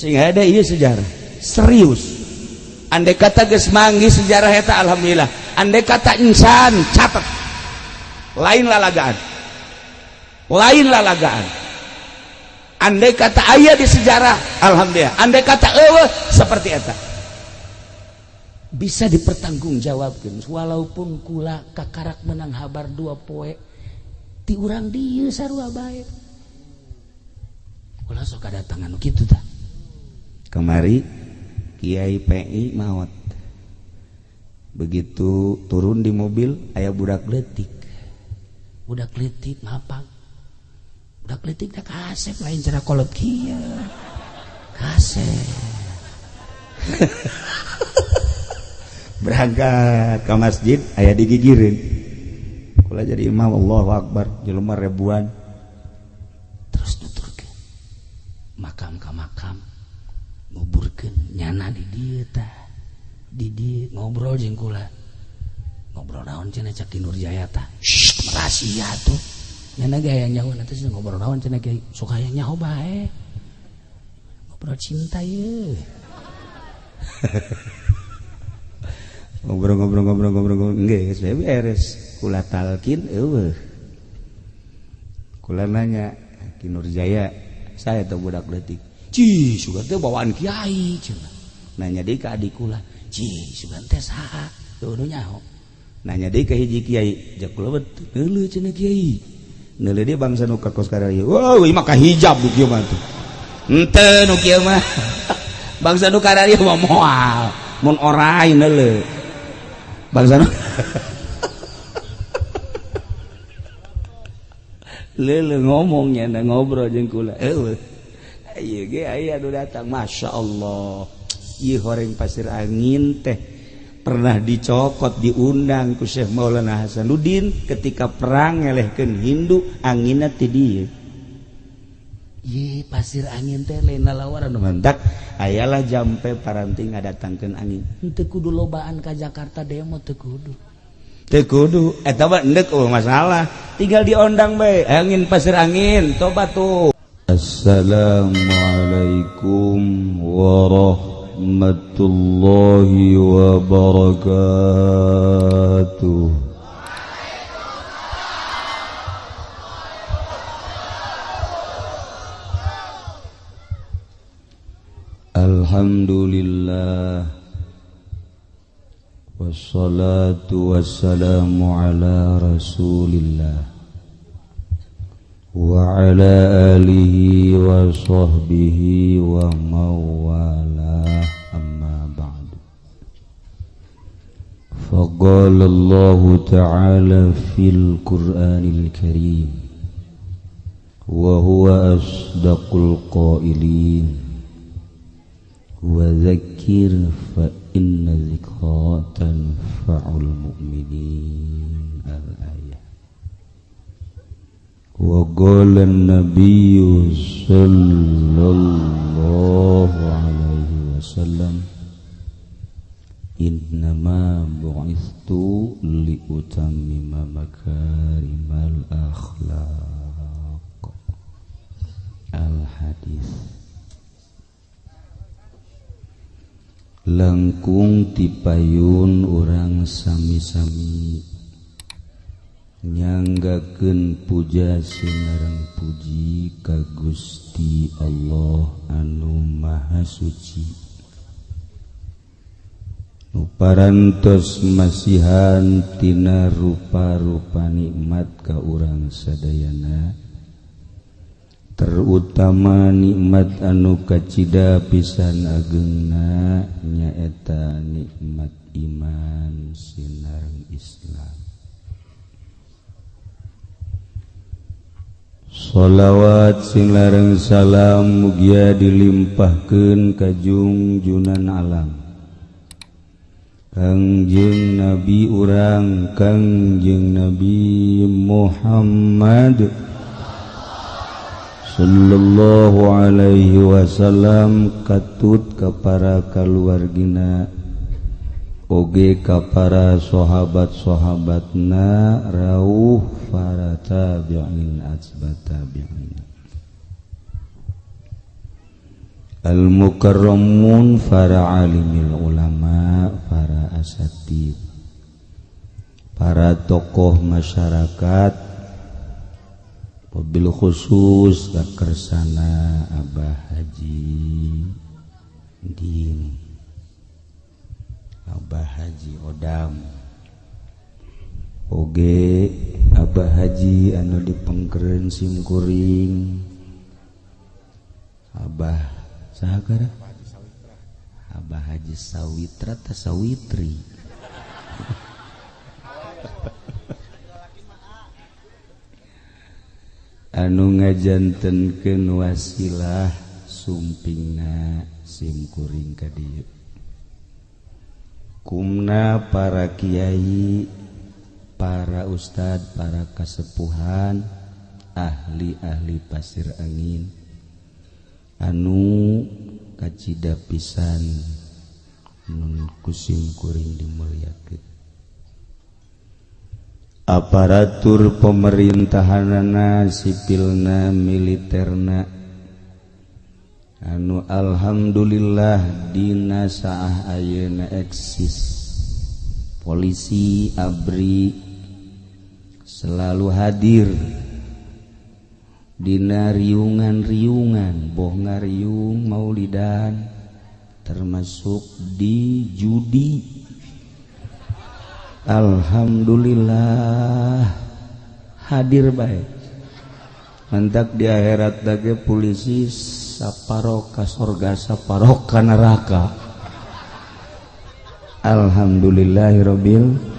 Sing ada ieu sejarah. Serius. Andai kata geus manggih sejarah eta alhamdulillah. Andai kata insan catat. Lain lalagaan. Lain lalagaan. Andai kata aya di sejarah alhamdulillah. Andai kata eueuh seperti eta. Bisa dipertanggungjawabkeun walaupun kula kakarak menang habar dua poe ti urang dieu sarua bae. Kula sok kadatangan nu kitu tah. Kamari Kiai PI maot. Begitu turun di mobil aya budak leutik. Budak leutik ngapak. Budak leutik teh kasep lain cara kolot kieu. Kasep. Berangkat ke masjid aya digigireun. Kula jadi imam Allahu Akbar, jelema ribuan. Terus nuturkeun. Makam ka makam nguburkeun nyana di dieu tah. Di dieu ngobrol jeung kula. Ngobrol naon cenah cak Ki Nurjaya tah. Shh, rahasia tuh. Nyana ge hayang nyaho nanti ngobrol naon cenah kiai. Sok hayang nyaho bae. Ngobrol cinta ye. Ngobrol-ngobrol-ngobrol-ngobrol geus beres. Kula talkin eueuh. Kula nanya Ki Nurjaya, saya teh budak leutik. Ci, sugan teh bawaan kiai cenah. Nanya deui ka adik kula, "Ci, sugan teh saha?" Teu nu nyaho. Nanya deui ka hiji kiai, "Jak kula neuleuh cenah kiai." Neuleuh deui bangsa nu ka kos kararieu. Wah, ieu mah kahijab nu kieu mah tuh. Henteu nu kieu mah. Bangsa nu kararieu mah moal. Mun orai neuleuh. Bangsa nu leuleuh ngomongnya na ngobrol jeung kula. Eueuh. Ieu ge aya nu datang, Masya Allah. Ieu horeng pasir angin teh pernah dicokot diundang ku Syekh Maulana Hasanuddin ketika perang ngelehkeun Hindu anginna ti dieu. Ye pasir angin teh lain lalawaran nu mantak ayalah jampe paranti ngadatangkeun angin. Henteu kudu lobaan ka Jakarta demo teu kudu. Teu kudu eta mah endek eueuh masalah. Tinggal diondang bae angin pasir angin tobat tuh. Assalamualaikum warahmatullahi wabarakatuh. Alhamdulillah wassalatu wassalamu ala rasulillah wa ala alihi wa sahbihi wa mawalah, amma ba'du. Faqala Allahu ta'ala fil Qur'anil Karim wa huwa asdaqul qailin wa dzakir fa inna dzikra tanfa'ul mu'minin. Al-ayah. Wa qala an-nabiyyu sallallahu alaihi wasallam innama bu'itstu liutammima makarimal akhlaq. Al-hadis. Langkung tipayun urang sami-sami nyanggakeun puja sinareng puji ka Gusti Allah anu Maha Suci nu parantos masihan tina rupa-rupa nikmat ka urang sadayana, terutama nikmat anu kacida pisan agengna nyaeta nikmat iman sinareng Islam. Sholawat sing lareng salam mugia dilimpahkeun ka jungjunan alam Kangjeng Nabi urang Kangjeng Nabi Muhammad sallallahu alaihi wasallam, katut ka para kaluargina oge ka para sahabat-sahabatna rauh para tabi'in atba tabi'in. Al-mukarramun, para alimil ulama, para asatid, para tokoh masyarakat, wabil khusus kakersana Abah Haji Din, Abah Haji Odam, oge Abah Haji anu dipengkeren simkuring, Abah saha Abah Haji Sawitra ta Sawitri. Anu ngajantenkeun wasilah sumpingna simkuring ka dieu. Kumna para kiai, para ustad, para kasepuhan, ahli-ahli pasir angin anu kacida pisan nun kusim kuring dimuliakeun. Aparatur pemerintahanana, sipilna, militerna anu alhamdulillah dina saah ayeuna eksis. Polisi, ABRI selalu hadir dina riungan-riungan, boh ngariung maulidan, termasuk di judi. Alhamdulillah hadir baik. Mantak di akhirat lagi polisi saparoka sorga saparoka neraka. Alhamdulillahirabbil.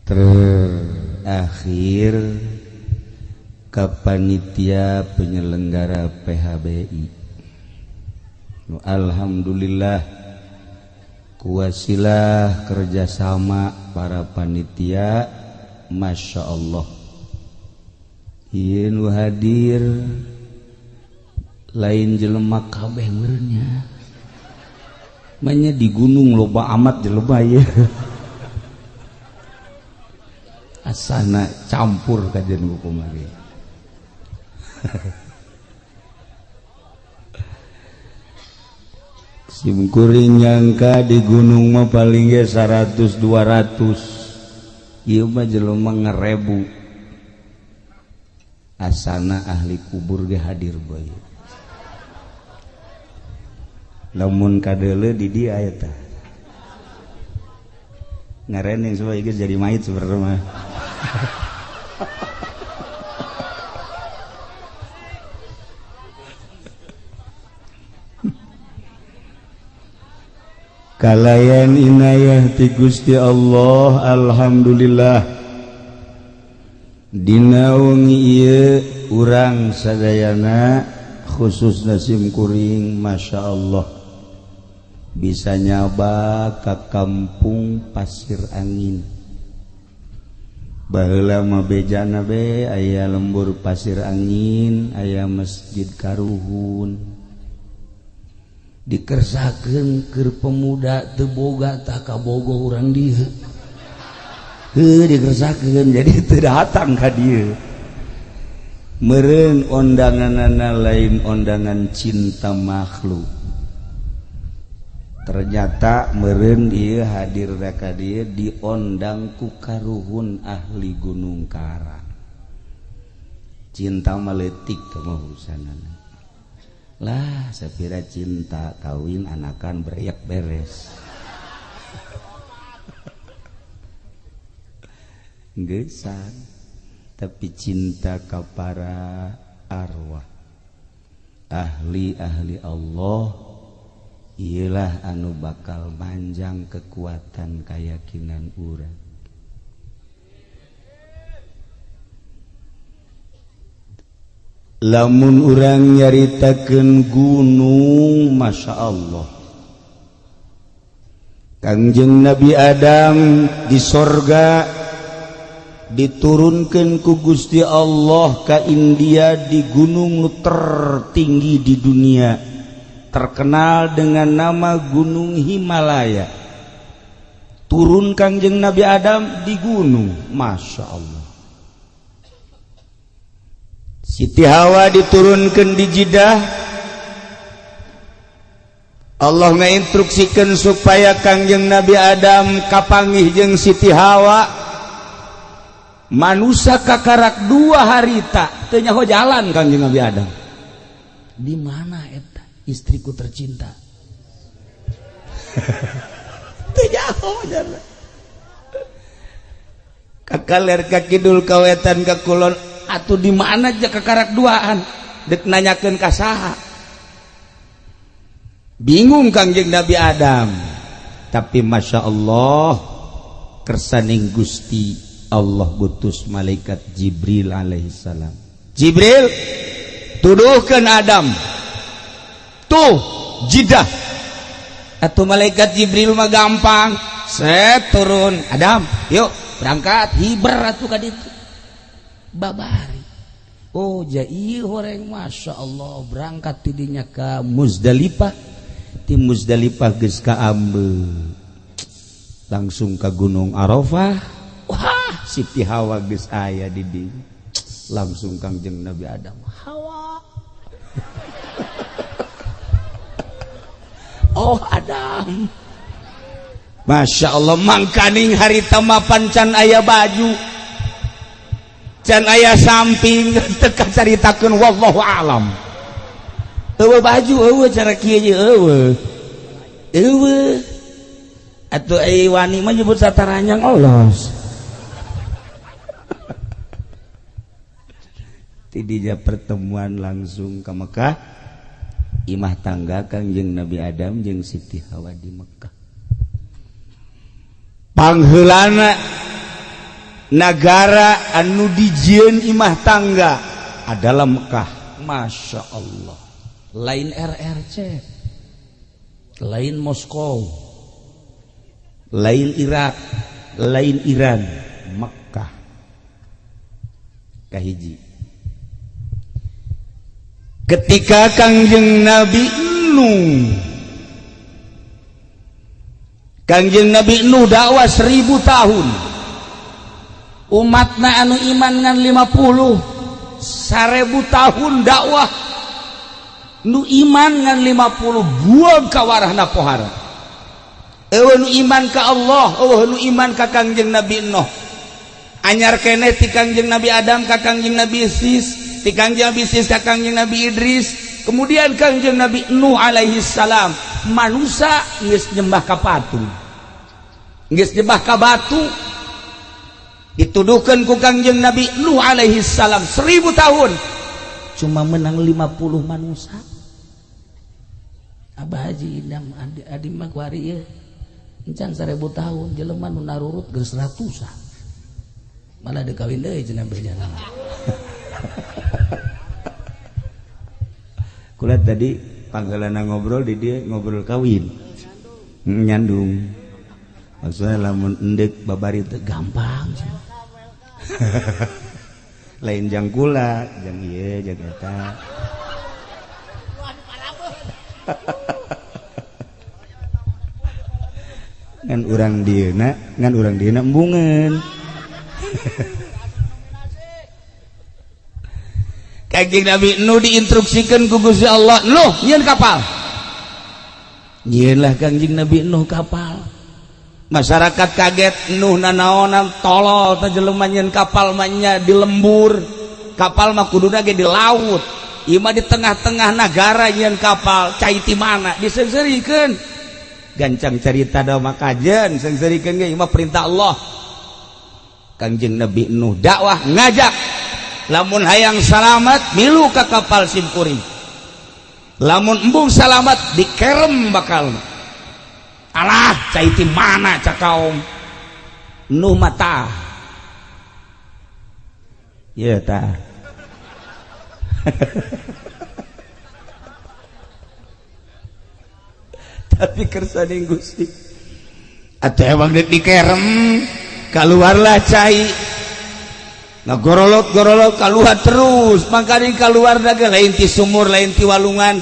Terakhir ke panitia penyelenggara PHBI. Alhamdulillah kuasilah kerjasama para panitia, Masya Allah. Ieu nu hadir lain jelema kabeh meureunnya. Manya di gunung loba amat jelema ieu. Asana campur kajian hukum lagi. Simkuring nyangka di gunung mah paling ge 100 200. Ieu mah jelema ngerebu. Asana ahli kubur ge hadir bae. Lamun kadeuleu di dieu aya tah. Ngarening supaya geus jadi mayit sebenarnya mah. Kalayan inayah ti Gusti Allah, alhamdulillah dina wengi ieu urang sadayana khususna simkuring Masya Allah bisa nyaba ka kampung Pasir Angin. Baheula mah bejana be aya lembur Pasir Angin, aya masjid Karuhun. Dikersakeun keur pemuda teu boga tah kabogoh urang dieu. Heuh dikersakeun jadi teu datang ka dieu. Meureun ondanganana lain ondangan cinta makhluk. Ternyata meureun ieu hadir ka dieu diondang ku karuhun ahli Gunung Kara. Cinta mah leutik teh mah urusanana. Lah sapira cinta kawin anakan beriak beres. Geusan tapi cinta ka para arwah ahli-ahli Allah ialah anu bakal manjang kekuatan keyakinan urang. Lamun urang nyaritakeun gunung, Masya Allah, Kangjeng Nabi Adam di sorga diturunkan ku Gusti Allah ka India di gunung nu tertinggi di dunia, terkenal dengan nama Gunung Himalaya. Turun Kangjeng Nabi Adam di gunung, Masya Allah. Siti Hawa diturunkan di Jeddah. Allah ngainstruksikan supaya Kangjeng Nabi Adam kapanggih jeung Siti Hawa. Manusia kakarak 2 harita teu nyaho jalan. Kangjeng Nabi Adam di mana eta istriku tercinta, teu nyaho jalan ka kaler, ka kidul, ka wetan, ka kulon. Atuh di mana aja kakarak duaan, dek nanyakeun ka saha, bingung Kangjeng Nabi Adam. Tapi Masya Allah, kersaning Gusti Allah gutus malaikat Jibril alaihissalam. Jibril, tuduhkan Adam tuh Jidah. Atau malaikat Jibril mah gampang, set turun. Adam, yuk berangkat. Hiber atuh ka ditu babari. Oh jai horeng, Masya Allah, berangkat tidinya ke Muzdalifah. Di Muzdalifah geus ka ambe, langsung ke Gunung Arafah. Wah, Siti Hawa geus aya di dieu. Langsung Kangjeng Nabi Adam, Hawa, oh Adam. Masya Allah, mangkaning harita mapan can aya baju, can aya samping, teka caritakeun, wallahu alam. Eueuh baju, eueuh cara kieu ye, eueuh eueuh atuh. Ai wani mah nyebut sataranyang olos. Tidinya pertemuan, langsung ke Mekah, imah tangga Kangjeng Nabi Adam jeung Siti Hawa di Mekah. Pangheulana negara anu dijieun imah tangga adalah Mekah. Masya Allah, lain RRC, lain Moskow, lain Irak, lain Iran, Mekah kahiji. Ketika Kangjeng Nabi Nuh, Kangjeng Nabi Nuh dakwah 1000 tahun, umatna anu iman ngan 50. 1000 tahun dakwah, nu iman ngan 50. Buang kawarahna pohara. Eueuh nu iman ka Allah, eueuh nu iman ka Kangjeng Nabi Nuh. Anyar keneh ti Kangjeng Nabi Adam ka Kangjeng Nabi Sis, ti Kangjeng Nabi Sis ka Kangjeng Nabi Idris, kemudian Kangjeng Nabi Nuh alaihi salam. Manusia geus nyembah ka patung, geus nyembah ka batu. Dituduhkan ku Kangjeng Nabi Nuh alaihi salam 1000 tahun cuma menang 50 manusia. Abah Haji Idam adi, adi mah kuari ieu encan 1000 tahun jelema nu narurut geus ratusan, malah dikawin deui cenah bejana. Kula tadi panggalana ngobrol di dia, ngobrol kawin nyandung, maksudnya lamun endek babari teh gampang sih. Lain jang kula, jang ieu, jang eta. Ngan urang dieuna, ngan urang dieuna embungeun. Kanjeng Nabi Nuh diinstruksikan ku Gusti Allah, "Nuh, nyieun kapal." Nyieunlah Kangjeng Nabi Nuh kapal. Masyarakat kaget, Nuh nanaonan, tolol teh jelema nyieun kapal mah nya di lembur. Kapal mah kuduna ge di laut. Ieu mah di tengah-tengah nagara nyieun kapal, cai ti mana? Diseungseurikeun. Gancang cerita da mah kajen, seungseurikeun ge ieu mah perintah Allah. Kangjeng Nabi Nuh dakwah ngajak, lamun hayang salamat milu ka kapal simkuring, lamun embung salamat dikerem bakal. Alah, cai ti mana cak kaum Nuh mata ya tah. Tapi kersaning Gusti atau emang dek dikerem, keluarlah cai. Nah, gorolok gorolok keluar terus. Makanya keluar daga lain ti sumur, lain ti walungan,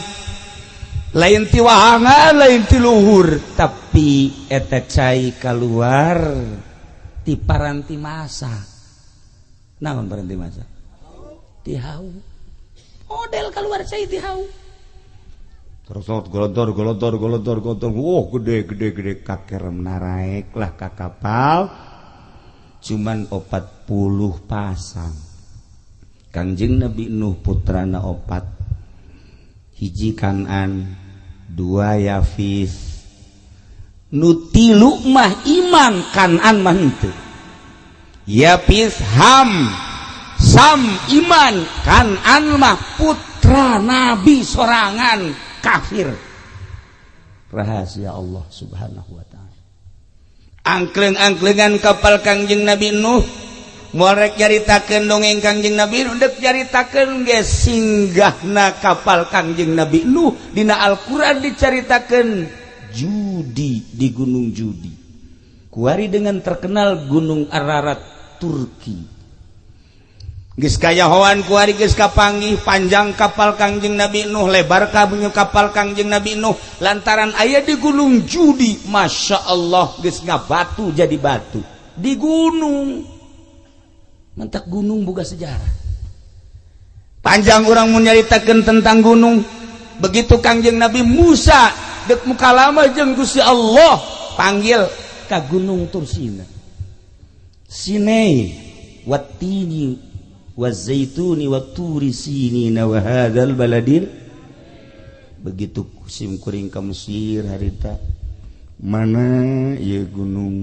lain ti wahangan, lain ti luhur, tapi eta cai keluar ti paranti masa. Naon paranti masa? Ti hau. Model keluar cai ti hau. Terus golontor golontor golontor golontor. Wah, gede gede gede kakerem naraek lah ka kapal. Cuman 40 pasang. Kangjeng Nabi Nuh putrana 4. Hiji Kan'an, 2 Yafis. Nu 3 mah iman, Kan'an mah henteu. Yafis Ham Sam iman, Kan'an mah putra Nabi sorangan kafir. Rahasia Allah Subhanahu wa ta'ala. Angkleng-angklengan kapal Kangjeng Nabi Nuh moal rek nyaritakeun dongeng Kangjeng Nabi Nuh, dek nyaritakeun ge singgahna kapal Kangjeng Nabi Nuh dina Al-Qur'an dicaritakeun Judi di Gunung Judi. Kuari dengan terkenal Gunung Ararat Turki. Geus kayahoan kuari geus kapanggih panjang kapal Kangjeng Nabi Nuh, lebar kapal Kangjeng Nabi Nuh lantaran aya di Gunung Judi. Masya Allah geus ngabatu jadi batu di gunung. Mentak gunung boga sejarah. Panjang urang mun nyaritakeun tentang gunung. Begitu Kangjeng Nabi Musa dek mukalama jeung Gusti Allah panggil ka Gunung Tursina. Sinai watini wazaituni waturi sinina wa hadzal baladil. Begitu sim kuring ka Mesir harita mana ieu gunung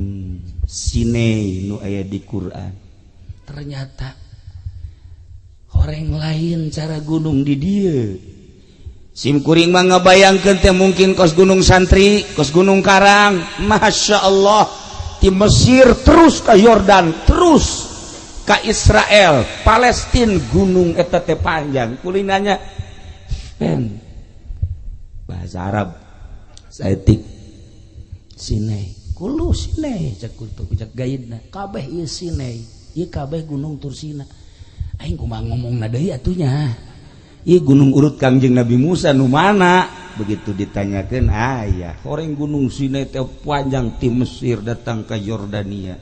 Sinai nu aya di Quran. Ternyata orang lain cara gunung di dieu. Sim kuring mah ngabayangkeun teh mungkin kos Gunung Santri, kos Gunung Karang. Masya Allah di Mesir terus ke Yordan, terus ka Israel, Palestina, gunung eta teh panjang. Kulinanya pen bahasa Arab saeutik Sinai. Kulu Sinai cek kultu cek gaidna. Kabeh ieu Sinai, ieu kabeh Gunung Tursina. Aing kumaha ngomongna deui atunya. Ieu gunung urut Kangjeng Nabi Musa nu mana? Begitu ditanyakeun aya, horeng Gunung Sinai teh panjang ti Mesir datang ka Yordania.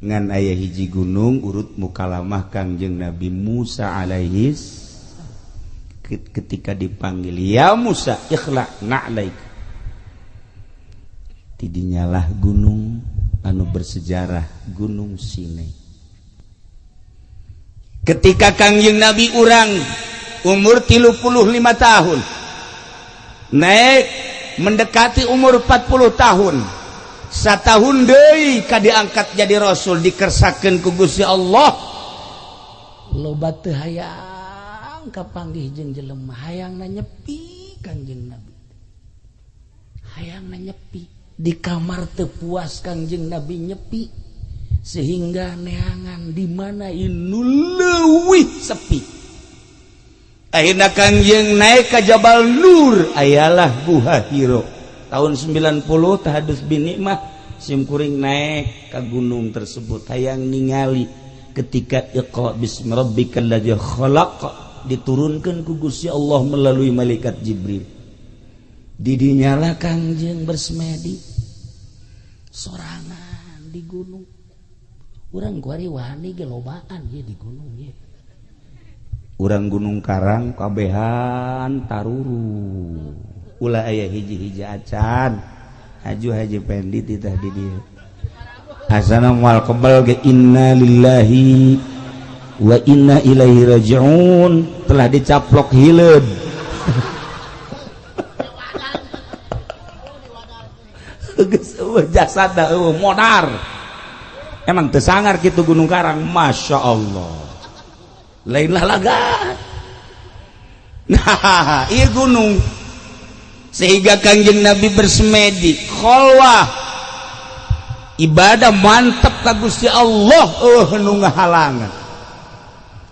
Ngan aya hiji gunung urut mukalamah Kangjeng Nabi Musa alaihis ketika dipanggil, ya Musa ikhla na'laik. Tidinyalah gunung anu bersejarah Gunung Sinai. Ketika Kangjeng Nabi urang umur 35 tahun naik mendekati umur 40 tahun, satahun deui ka diangkat jadi rasul dikersakeun ku Gusti Allah. Loba teu hayang kapanggih jeung jelema, hayangna nyepi Kangjeng Nabi. Hayangna nyepi di kamar teu puas Kangjeng Nabi nyepi sehingga neangan di mana inu leuwih sepi. Akhirna Kangjeng naik ka Jabal Nur, ayalah Guha Hiro. Tahun 90 tahadus bin nikmah sim kuring naik ke gunung tersebut hayang ningali ketika Iqra bismi rabbikal ladzi khalaq diturunkan ku Gusti Allah melalui malaikat Jibril. Didinyalah Kangjeng bersemedi sorangan di gunung. Urang kuari wani ge lobaan ye di gunung ye. Urang Gunung Karang kabehan taruru. Ulah aya hiji-hiji acan. Haju Haji Pendi titah di dieu. Asana moal kebal ge inna lillahi wa inna ilaihi rajiun, telah dicaplok hileud. Geus eueuh jasadna eueuh modar. Emang teu sangar kitu Gunung Karang, Masya Allah. Lainlah laga. Nah, ieu gunung sehingga Kangjeng Nabi bersemedi kholwah ibadah mantep ka Gusti Allah nu ngahalangan.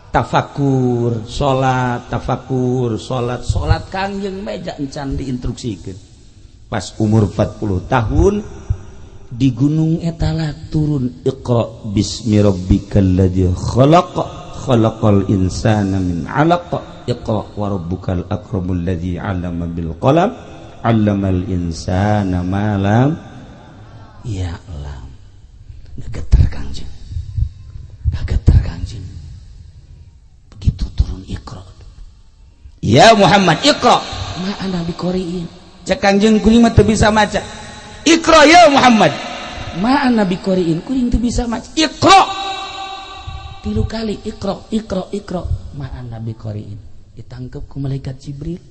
Tafakur, salat, tafakur, salat, salat Kangjeng meja encan diinstruksikeun. Pas umur 40 tahun di gunung etala turun Iqra bismi rabbikal ladzi khalaq khalaqal insana min 'alaq Iqra wa rabbukal akramul ladzi 'allama bil qalam 'allamal insana ma lam ya'lam. Gegeter Kangjeng. Gegeter Kangjeng. Begitu turun Iqra. Ya Muhammad iqra ma ana biqoriin. Cek Kangjeng kuring mah teu bisa maca. Iqra ya Muhammad ma ana biqoriin, kuring teu bisa maca. Iqra 3 kali, iqra iqra iqra ma ana biqoriin. Ditangkep ku malaikat Jibril,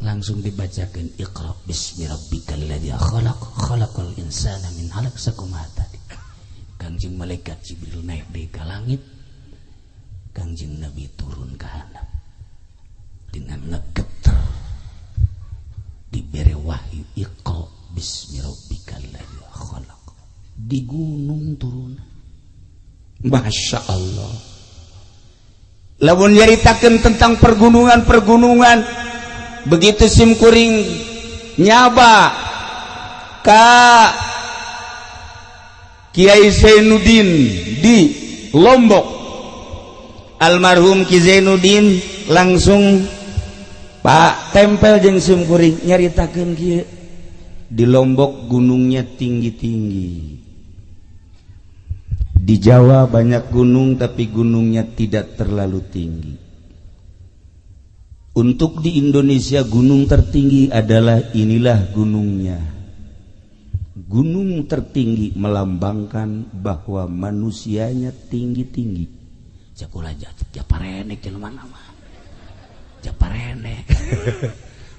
langsung dibacakan iqra bismi rabbikal ladzi khalaq khalaqal insana min 'alaq sakumaha tadi. Kangjeng malaikat Jibril naik deui ka langit, Kangjeng Nabi turun ka handap dengan ngegeter dibere wahyu iqra bismi rabbikal ladzi khalaq. Di gunung turun. Masya Allah. Lamun nyaritakeun tentang pergunungan-pergunungan, begitu sim kuring nyaba ka Kiai Zainuddin di Lombok, almarhum Ki Zainuddin langsung Pak tempel jeung sim kuring nyaritakeun kieu, di Lombok gunungnya tinggi-tinggi, di Jawa banyak gunung tapi gunungnya tidak terlalu tinggi. Untuk di Indonesia gunung tertinggi adalah inilah gunungnya. Gunung tertinggi melambangkan bahwa manusianya tinggi-tinggi. Cakula japarenek jelema mah. Japarenek.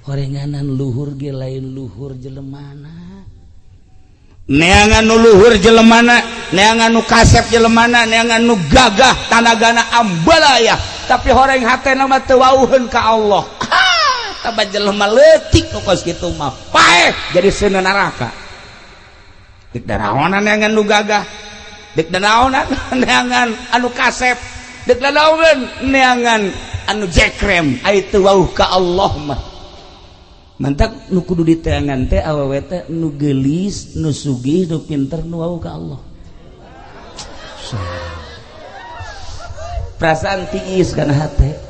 Horenganan luhur ge lain luhur jelemana. Neangan nu luhur jelemana, neangan nu kasep jelemana, neangan nu gagah tanagana ambalaya, tapi horeng hatena mah teu wauheun ka Allah. Taba jelema leutik nu kos kitu mah paeh jadi seuneu neraka. Dek daraonan neangan nu gagah, dek daraonan neangan anu kasep, dek daraonan neangan anu jekrem, ai teu wauh ka Allah mah. Mantak nu kudu diteangan teh awewe teh nu geulis, nu sugih, nu pinter, nu wauh ka Allah. Perasaan tiis kana hate.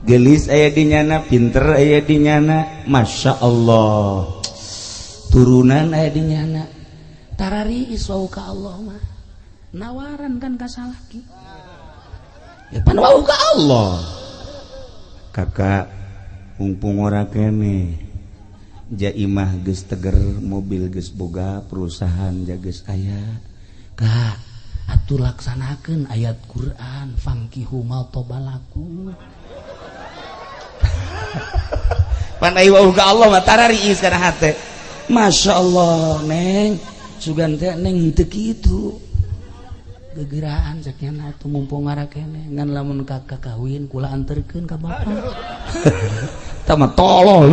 Geulis aya di nyana, pinter aya di nyana, Masya Allah. Turunan aya di nyana. Tarariis wauh ka Allah mah. Nawaran kan ka salaki. Ya pan wauh ka Allah. Kakak mumpung ora kene jaimah geus teger, mobil geus boga, perusahaan geus aya. Kak, atuh laksanakeun ayat Quran fankihu ma tobalakum. Pan ai wauh ka Allah mah tarariis kana hate. Masya Allah, Neng, sugan teh Neng teu kitu. Gegeraan cek nya atuh mumpung ora kene ngan lamun kakak kawin kula anterkeun ka bapak. Tah mah tolol.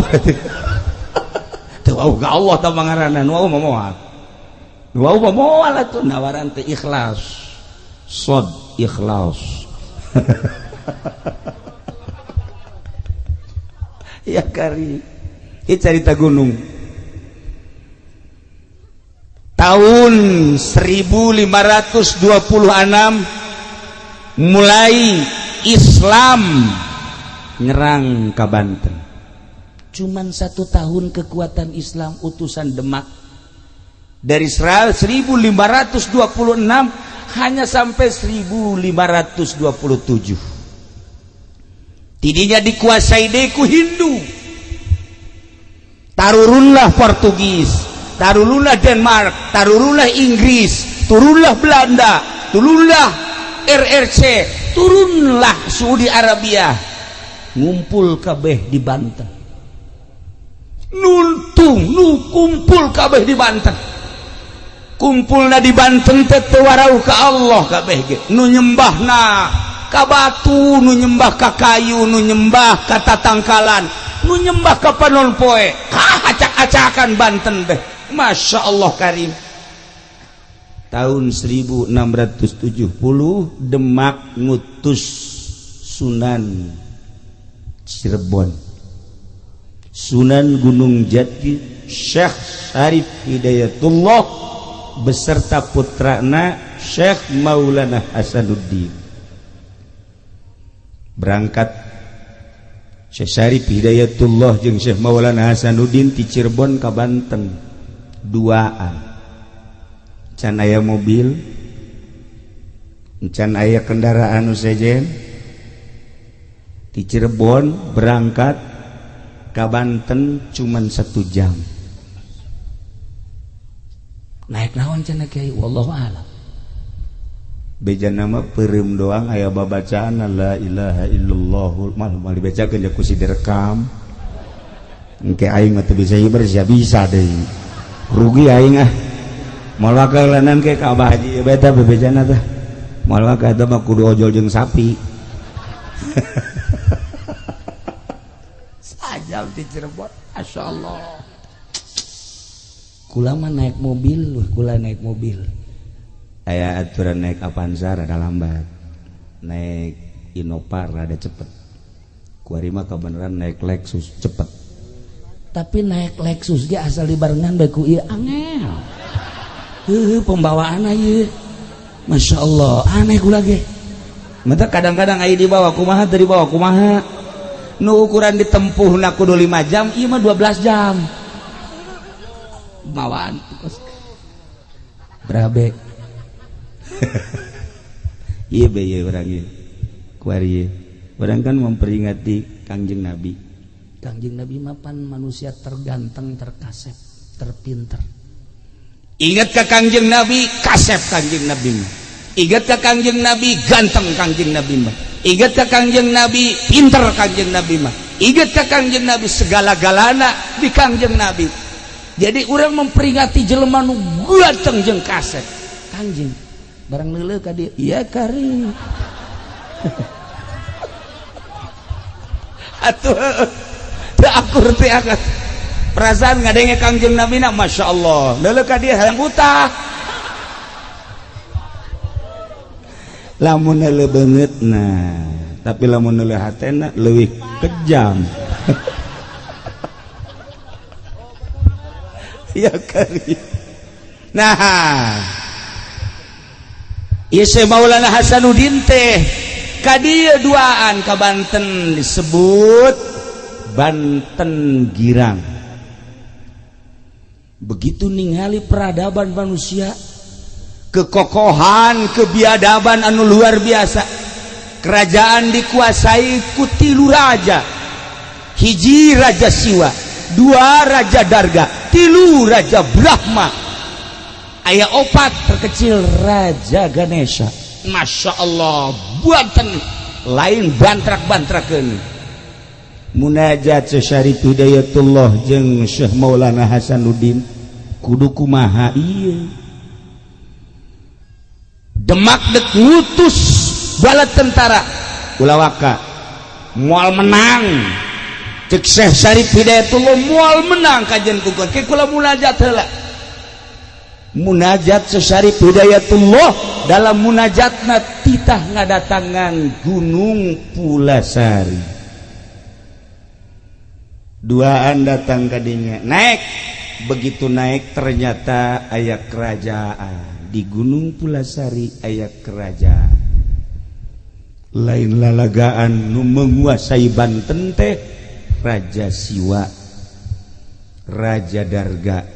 Teu wauh ka Allah tah mah ngaranna, nu wauh mah moal. Nu wauh mah moal atuh nawaran teh ikhlas. Sod ikhlas. Ya kari. Ieu carita gunung. Tahun 1526 mulai Islam nyerang ke Banten. Cuman 1 tahun kekuatan Islam utusan Demak dari 1526 hanya sampai 1527. Tidinya dikuasai deku Hindu. Tarurunlah Portugis, tarurunlah Denmark, tarurunlah Inggris, turunlah Belanda, turunlah RRC, turunlah Saudi Arabia, ngumpul kabeh di Banten. Nuntung nu kumpul kabeh di Banten. Kumpulna di Banten teh teu warauh ka Allah kabeh ge. Nu nyembahna ka batu, nu nyembah ka kayu, nu nyembah ka tatangkalan, nu nyembah ka panon poe. Ka acak-acakan Banten teh. Masya Allah karim. Tahun 1670 Demak ngutus Sunan Cirebon, Sunan Gunung Jati, Syekh Syarif Hidayatullah beserta putrana Syekh Maulana Hasanuddin. Berangkat Syekh Syarif Hidayatullah jeung Syekh Maulana Hasanuddin ti Cirebon ka Banten. Duaan. Can aya mobil, can aya kendaraan nu sejen. Di Cirebon berangkat ke Banten cuman 1 jam. Naik naon cenah kiai? Wallahu a'lam. Beja nama peureum doang aya babacaan la ilaha illallah mal mal dibacakeun ku si direkam. Engke aing mah teu bisa hiber sia bisa deui. Rugi aing ah. Moal wakalanan ke ka Abah Haji beta bebejana teh. Moal wakal eta mah kudu ojol jeung sapi. Sajam di Cirebon, masyaallah. Kula mah naik mobil, kula naik mobil. Aya aturan naik Avanza rada lambat, naik Innova rada cepet. Kuari mah kebenaran naik Lexus cepet. Tapi naik Lexus ge asal dibarengan bae ku ieu angel. Heuh pembawaan ieu. Masya Allah, aneh kula ge. Mata kadang-kadang aya dibawa kumaha teu dibawa kumaha. Nu ukuran ditempuhna kudu 5 jam, ieu mah 12 jam. Bawaan berabe. Ieu be ieu urang ieu. Kuari ieu. Urang kan memperingati Kangjeng Nabi. Kangjeng Nabi mah pan manusia terganteng, terkasep, terpinter. Ingat ke Kangjeng Nabi, kasep Kangjeng Nabi mah. Ingat ke Kangjeng Nabi, ganteng Kangjeng Nabi mah. Ingat ke Kangjeng Nabi, pinter Kangjeng Nabi mah. Ingat ke Kangjeng Nabi, segala-galana di Kangjeng Nabi. Jadi orang memperingati jelema nu ganteng jeung kasep. Kangjeng barang leuleuh ka dieu, iya kari. Atuh teu akur teh akan. Perasaan ngadenge Kangjeng Nabi na Masya Allah. Leuleuh ka dieu hayang utah. Lamun leuleuh beungeutna, tapi lamun leuleuh hatena leuwih kejam. Ya kari. Nah, ieu Syekh Maulana Hasanuddin teh ka dieu duaan ka Banten disebut Banten Girang. Begitu ningali peradaban manusia, kekokohan, kebiadaban anu luar biasa. Kerajaan dikuasai ku 3 raja. Hiji Raja Siwa, 2 Raja Darga, 3 Raja Brahma. Aya 4 terkecil Raja Ganesha. Masya Allah, Banten lain bantrak-bantrakeun. Munajat Syarif Hidayatullah jeung Syekh Maulana Hasanuddin kudu kumaha ieu. Demak dek ngutus bala tentara ulah waka moal menang. Cek Syekh Syarif Hidayatullah moal menang kajian kukur ke kula munajat heula. Munajat Syekh Syarif Hidayatullah dalam munajatna titah ngadatangan Gunung Pulasari. Duaan datang kadinya naik, begitu naik ternyata aya kerajaan di Gunung Pulasari, aya kerajaan lain lalagaan nu menguasai Banten teh Raja Siwa, Raja Darga,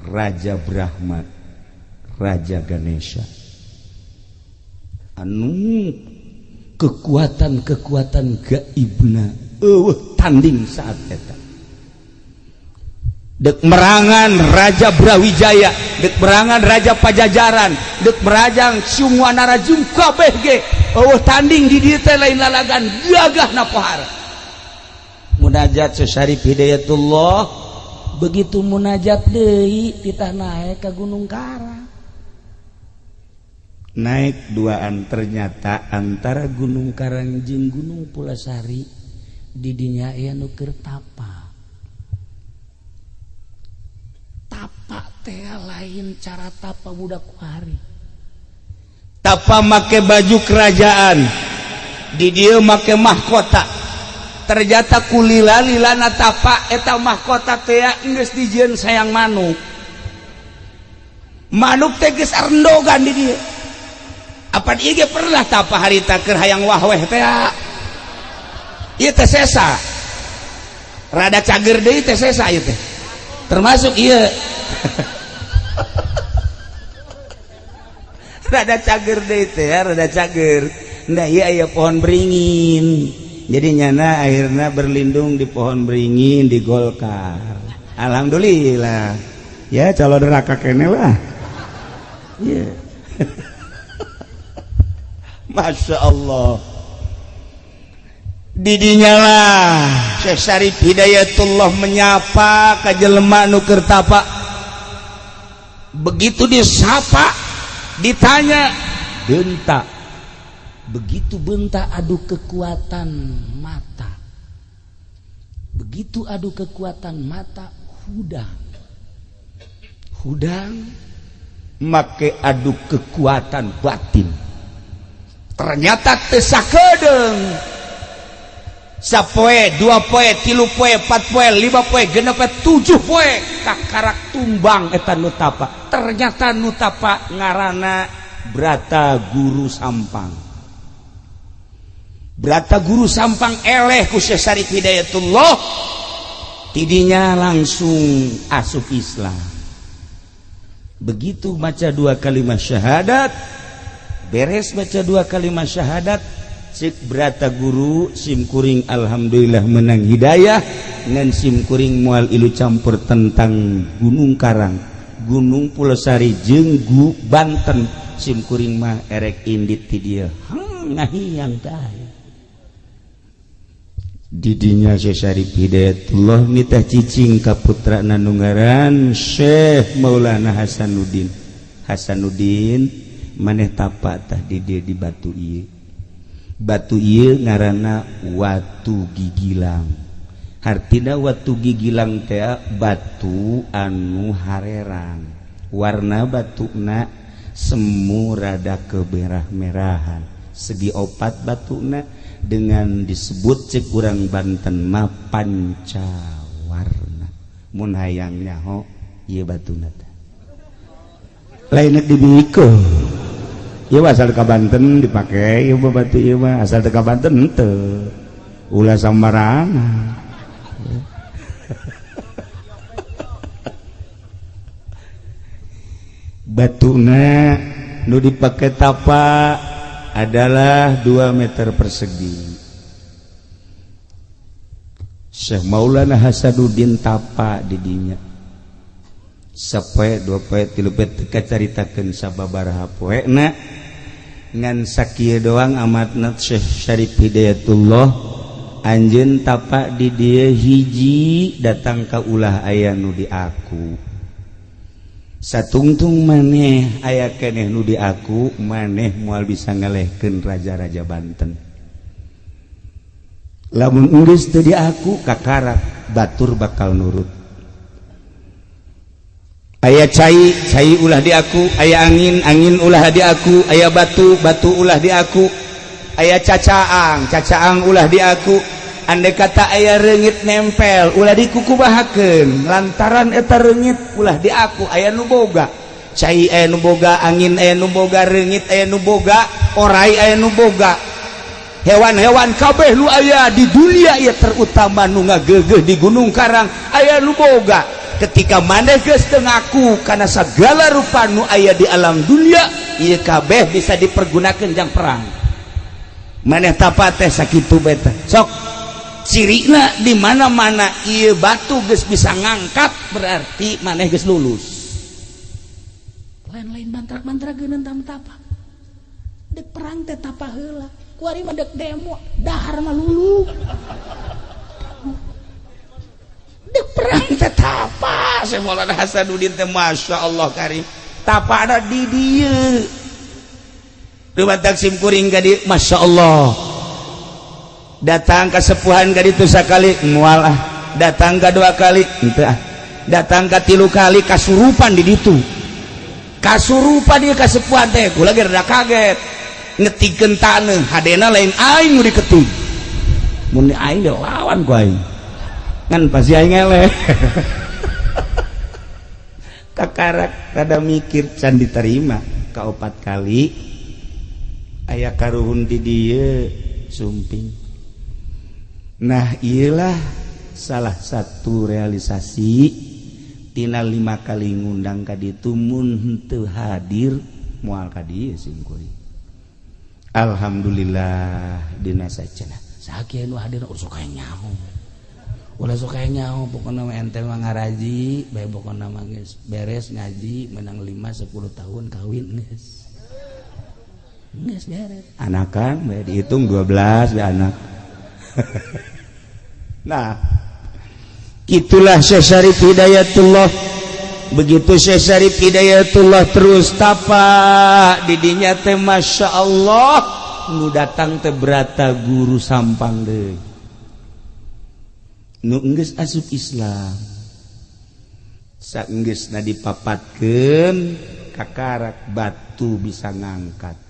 Raja Brahma, Raja Ganesha. Anu kekuatan-kekuatan gaibna eueuh tanding saat eta. Dek merangan Raja Brawijaya, dek merangan Raja Pajajaran, dek merajang Siungwanarajung kabeh ge eueuh tanding di dieu teh lain lalagan gagah na pohara. Munajat Syekh Syarif Hidayatullah begitu munajat deui titah naek ka Gunung Karang. Naik duaan ternyata antara Gunung Karang jeung Gunung Pulasari di dinya aya nu keur tapa. Tapa teh lain cara tapa budak kuari. Tapa make baju kerajaan, di dieu make mahkota. Ternyata kulila-lilana tapa eta mahkota teh geus dijieun sayang manuk. Manuk teh geus arendogan di dieu. Apan ieu ge pernah tapa harita keur hayang wahweh teh. Ieu teh sesa. Rada cager deui teh sesa ieu teh. Termasuk ieu. Rada cager deui teh, rada cager. Nah ieu aya pohon beringin. Jadi nyana akhirnya berlindung di pohon beringin di Golkar. Alhamdulillah. Ya calon neraka kene lah. Yeah. Masya Allah. Didinya lah Syekh Syarif Hidayatullah menyapa ka jelema nu keur tapa. Begitu disapa, ditanya, bentak. Begitu bentak adu kekuatan mata. Begitu adu kekuatan mata, hudang. Hudang make adu kekuatan batin. Ternyata teu sakedeung. Sapoe, dua poe, tilu poe, empat poe, lima poe, genep poe, tujuh poe, kakarak tumbang eta nu tapa. Ternyata nu tapa ngaranna Brata Guru Sampang. Brata Guru Sampang eleh ku Syekh Syarif Hidayatullah, tidinya langsung asup Islam. Begitu baca dua kalimat syahadat, beres baca dua kalimat syahadat, cik Brata Guru simkuring alhamdulillah menang hidayah ngan simkuring mual ilu campur tentang Gunung Karang, Gunung Pulosari jeung Banten, simkuring mah erek indit ti dieu. Ngahiyang tah. Didinya Syekh Syarif Hidayatullah nitah cicing ka putrana nu ngaran Syekh Maulana Hasanuddin. Hasanuddin maneh tapa tah di dieu di batu ieu. Batu ieu ngaranna Watu Gigilang. Hartina Watu Gigilang teh batu anu harerang. Warna batuna semu rada kemerah-merahan. Segi opat batuna dengan disebut cek urang Banten mah pancawarna. Mun hayang nyaho ieu batuna teh. Lain dibikeun. Ieu asal ka Banten dipake, ieu mah batu ieu mah asal teu ka Banten henteu. Ulah sambarangan. Batuna nu dipake tapa adalah 2 meter persegi. Syekh Maulana Hasanuddin tapa didinya. Sapoe, dua poe, tilu poe teu kacaritakeun sababaraha poena. Ngan sakieu doang amatna Syekh Syarif Hidayatullah anjeun tapa di dieu hiji datang ka ulah aya nu di aku. Satungtung maneh aya keneh nu di aku, maneh moal bisa ngalehkeun raja-raja Banten. Lamun geus teu di aku kakarak batur bakal nurut. Aya cai, cai ulah di aku, aya angin, angin ulah di aku, aya batu, batu ulah di aku, aya cacaang, cacaang ulah di aku. Andai kata aya reungit nempel ulah dikukubahakeun, lantaran eta reungit ulah di aku, aya nu boga. Cai aya nu boga, angin aya nu boga, reungit aya nu boga, orai aya nu boga. Hewan-hewan kabeh nu aya di dunia ieu terutama nu ngageugeuh di Gunung Karang aya nu boga. Ketika maneh geus teu ngaku kana sagala rupa nu aya di alam dunia ieu kabeh bisa dipergunakeun jang perang. Maneh tapa teh sakitu bae teh. Sok cirina di mana-mana ieu batu geus bisa ngangkat berarti maneh geus lulus. Lain-lain mantrak-mantra geuneun tapa. Dek perang teh tapa heula. Kuari mah dek demo, dahar mah lulu. Dek perang teh tapa. Syekh Maulana Hasanuddin teh Masya Allah karim. Tapa ada di dieu. Dumatak sim kuring ka dieu, Masya Allah. Datang ke sepuhan ka ditu sakali moal ah. Datang ka dua kali henteu ah. Datang ka tilu kali kasurupan di ditu. Kasurupan ieu kasepuhan teh kula ge rada kaget. Ngetikeun taneuh hadena lain aing nu diketik. Mun aing ge lawan ku aing. Ngan pasti aing eleh. Kakarak rada mikir can diterima ka opat kali aya karuhun di dieu sumping. Nah iyalah salah satu realisasi tina 5 kali ngundang ka ditu mun henteu hadir moal ka dieu simkuring. Alhamdulillah dina sacenah. Sakieu nu hadir sok aya nyaho. Ulah sok aya nyaho pokona mah ente mah ngaraji, bae pokona mah geus beres ngaji menang 5 10 tahun kawin geus. Geus beres. Anakan bae dihitung 12 bae anak. Nah, itulah Syekh Syarif Hidayatullah. Begitu Syekh Syarif Hidayatullah terus tapak didinya teh Masya Allah nu datang teh berata guru Sampang deui nu enggeus asup Islam saenggeusna dipapatkeun kakarak batu bisa ngangkat.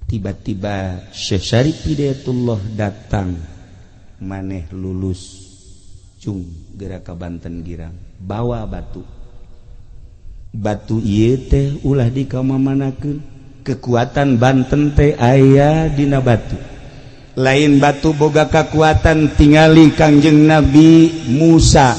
Tiba-tiba Syekh Syarif Hidayatullah datang maneh lulus cung gerak ka Banten Girang bawa batu. Batu ieu teh ulah dikamamanakeun, kekuatan Banten teh aya dina batu. Lain batu boga kekuatan, tingali Kangjeng Nabi Musa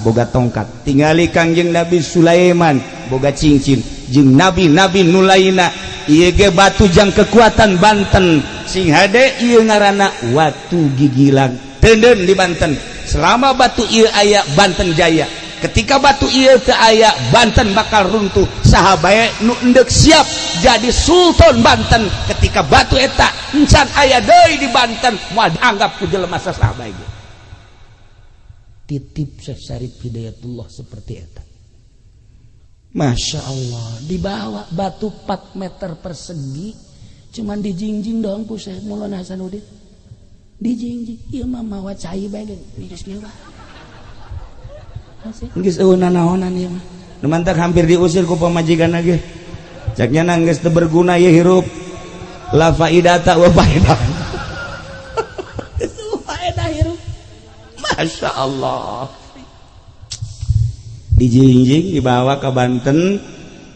boga tongkat, tingali Kangjeng Nabi Sulaiman boga cincin, jeung nabi-nabi nu lainna ieu ge batu jang kekuatan Banten. Sing hade ieu ngaranna watu gigilang teuneun di Banten. Selama batu ieu aya, Banten jaya. Ketika batu ieu teu aya, Banten bakal runtuh. Saha bae nu endek siap jadi sultan Banten ketika batu eta encan aya deui di Banten, moal dianggap ku jelema saha bae ge. Titip Syekh Syarif Hidayatullah seperti eta. Masya Allah, dibawa batu 4 meter persegi, cuman dijingjing doang ku Syekh Maulana Hasanuddin. Dijingjing, ieu mah mawa cai bae ge, geus kieu bae. Geus eueuh nanaonan ieu mah. Nu mantak hampir diusir ku pamajikan ge. Cak nya geus teu berguna ieu hirup. La faidata wa faedah. Geus faedah hirup. Masya Allah. Dijingjing dibawa ke Banten,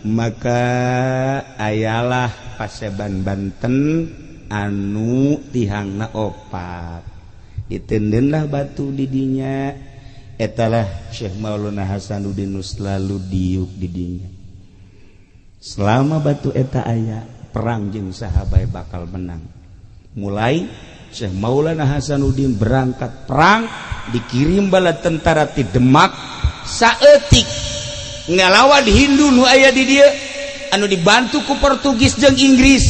maka ayalah paseban Banten anu tihangna opat, ditendenlah batu didinya. Etalah Syekh Maulana Hasanuddin nu selalu diuk didinya. Selama batu eta aya, perang jeung saha bae bakal menang. Mulai Syekh Maulana Hasanuddin berangkat perang, dikirim bala tentara ti Demak saeutik ngalawan Hindu nu aya di dieu anu dibantu ku Portugis jeung Inggris,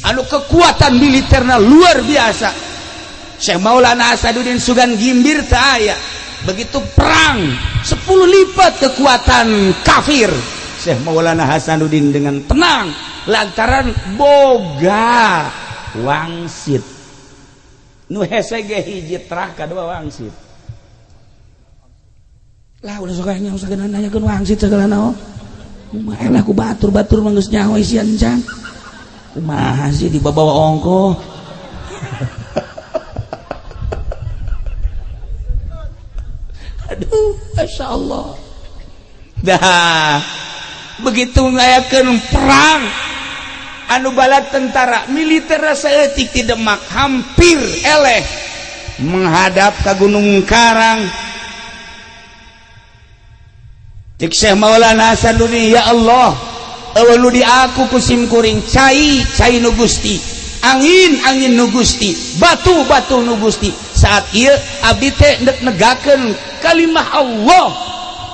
anu kekuatan militerna luar biasa. Syekh Maulana Hasanuddin sugan gimbir teu aya. Begitu perang 10 lipat kekuatan kafir, Syekh Maulana Hasanuddin dengan tenang lantaran boga wangsit nu hese ge hiji terah kadua wangsit. Lah ulah sok nya usah nanyakeun wangsit segala naon. Kumaha lah ku batur-batur mah geus nyaho isian can. Kumaha sih dibawa ongkoh. Aduh, Masya Allah. Dah begitu ngayakeun perang anu bala tentara militer saeutik ti Demak hampir eleh menghadap ke Gunung Karang. Cek Syekh Maulana Hasanuddin, ya Allah, eueuh nu di aku ku sim kuring cai cai nu Gusti, angin angin nu Gusti, batu batu nu Gusti. Saat ieu abdi teh ndek negakeun kalimah Allah,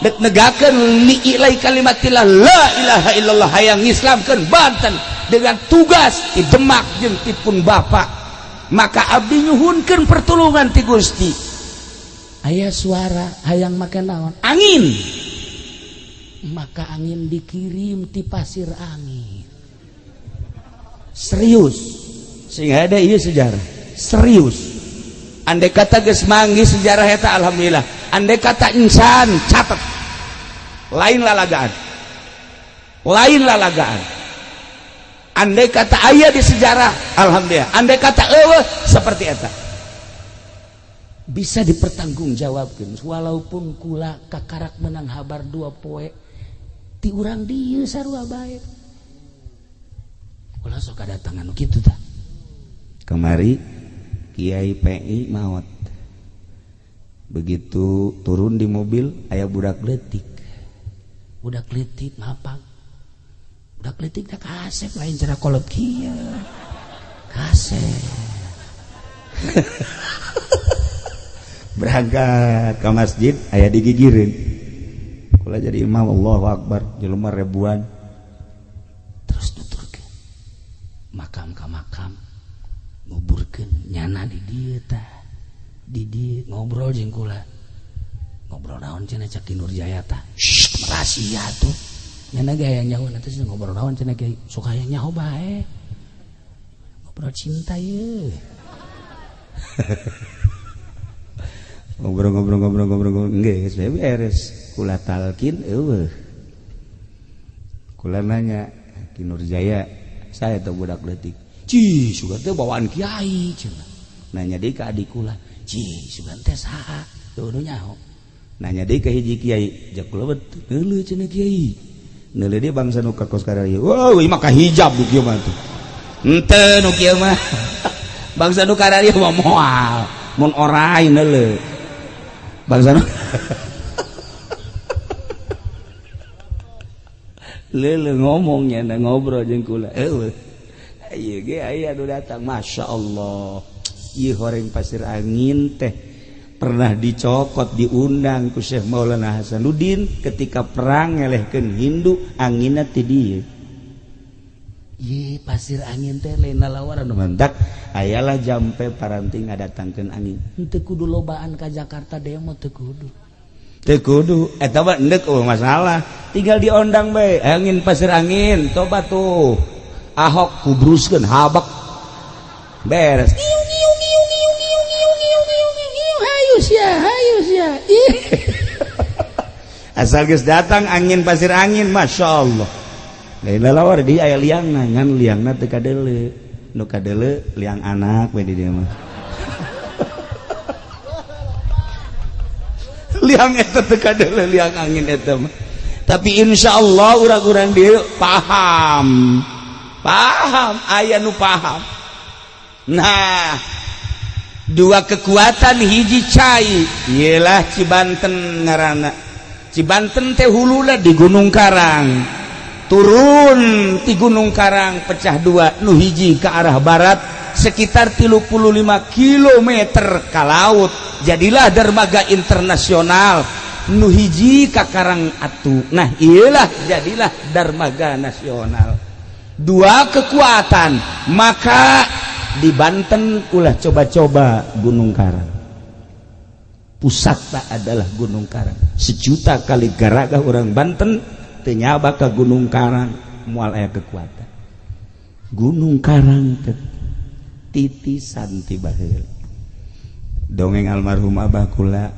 dek negakeun li'ilai kalimatillah la ilaha illallah, hayang ngislamkeun Banten dengan tugas di Demak jeung ti pun bapak. Maka abdi nyuhunkeun pertolongan ti Gusti. Aya suara hayang make naon? Angin. Maka angin dikirim ti pasir angin. Serius. Sing ada ieu sejarah. Serius. Andai kata geus manggih sejarah eta alhamdulillah. Andai kata insan catat. Lain lalagaan. Lain lalagaan. Andai kata aya di sejarah alhamdulillah. Andai kata eueuh seperti eta. Bisa dipertanggungjawabkeun walaupun kula kakarak menang habar dua poe ti urang dieu sarua bae. Ulah sok kadatangan nu kitu tah. Kemari Kiai PI maot. Begitu turun di mobil aya budak leutik. Budak leutik ngapang. Budak leutik teh kasep lain cara kolot kieu. Kasep. Berangkat ke masjid aya digigireun. Kula jadi imam, Allahu Akbar, jelema ribuan. Terus nuturkeun. Makam ka makam nguburkeun nyana di dieu tah. Di dieu ngobrol jeung kula. Ngobrol naon cenah cak Ki Nurjaya tah. Shh, rahasia tuh. Nyana ge hayang nyaho nanti ngobrol naon cenah kiai. Sok hayang nyaho bae. Ngobrol cinta ye. Ngobrol-ngobrol-ngobrol-ngobrol geus beres. Kula talkin eueuh. Kula nanya Ki Nurjaya, saya teh budak leutik. Ci, sugan teh bawaan kiai cenah. Nanya deui ka adik kula, "Ci, sugan teh saha?" Teu nyaho. Nanya deui ka hiji kiai, "Jak kula neuleuh cenah kiai." Neuleuh deui bangsa nu ka kos kararieu. Wah, ieu mah kahijab nu kieu mah tuh. Henteu nu kieu mah. Bangsa nu kararieu mah moal. Mun orai neuleuh. Bangsa nu leuleuh ngomongnya ngobrol jeung kula. Eueuh. Ieu ge aya nu datang, Masya Allah. Ieu horeng pasir angin teh pernah dicokot diundang ku Syekh Maulana Hasanuddin ketika perang ngelehkeun Hindu, anginna ti dieu. Ye pasir angin teh lain lalawaran mantak ayalah jampe paranti ngadatangkeun angin. Henteu kudu lobaan ka Jakarta demo teu kudu. Teu kudu eta mah endek eueuh masalah. Tinggal diondang bae angin pasir angin coba tuh. Ahok kubruskeun habak. Beres. Hayu sia, hayu sia. Asal geus datang angin pasir angin, Masya Allah. Lain lalawar di aya liangna, ngan liangna teu kadeuleu. Nu kadeuleu liang anak we di dieu mah. Liang eta teu kadeuleu liang angin eta mah. Tapi insya Allah urang-urang dieu paham. Paham, aya nu paham. Nah, dua kekuatan hiji cai ialah Cibanten ngaranna. Cibanten teh huluna di Gunung Karang. Turun di Gunung Karang pecah dua, nu hiji ke arah barat sekitar 35 km ke laut, jadilah dermaga internasional. Nu hiji ka Karang Atu, nah iyalah jadilah dermaga nasional. Dua kekuatan, maka di Banten ulah coba-coba Gunung Karang. Pusatna adalah Gunung Karang. Sejuta kali garaga orang Banten teu nyaba ka Gunung Karang, moal aya kekuatan. Gunung Karang teh titisan ti baheula. Dongeng almarhum abah kula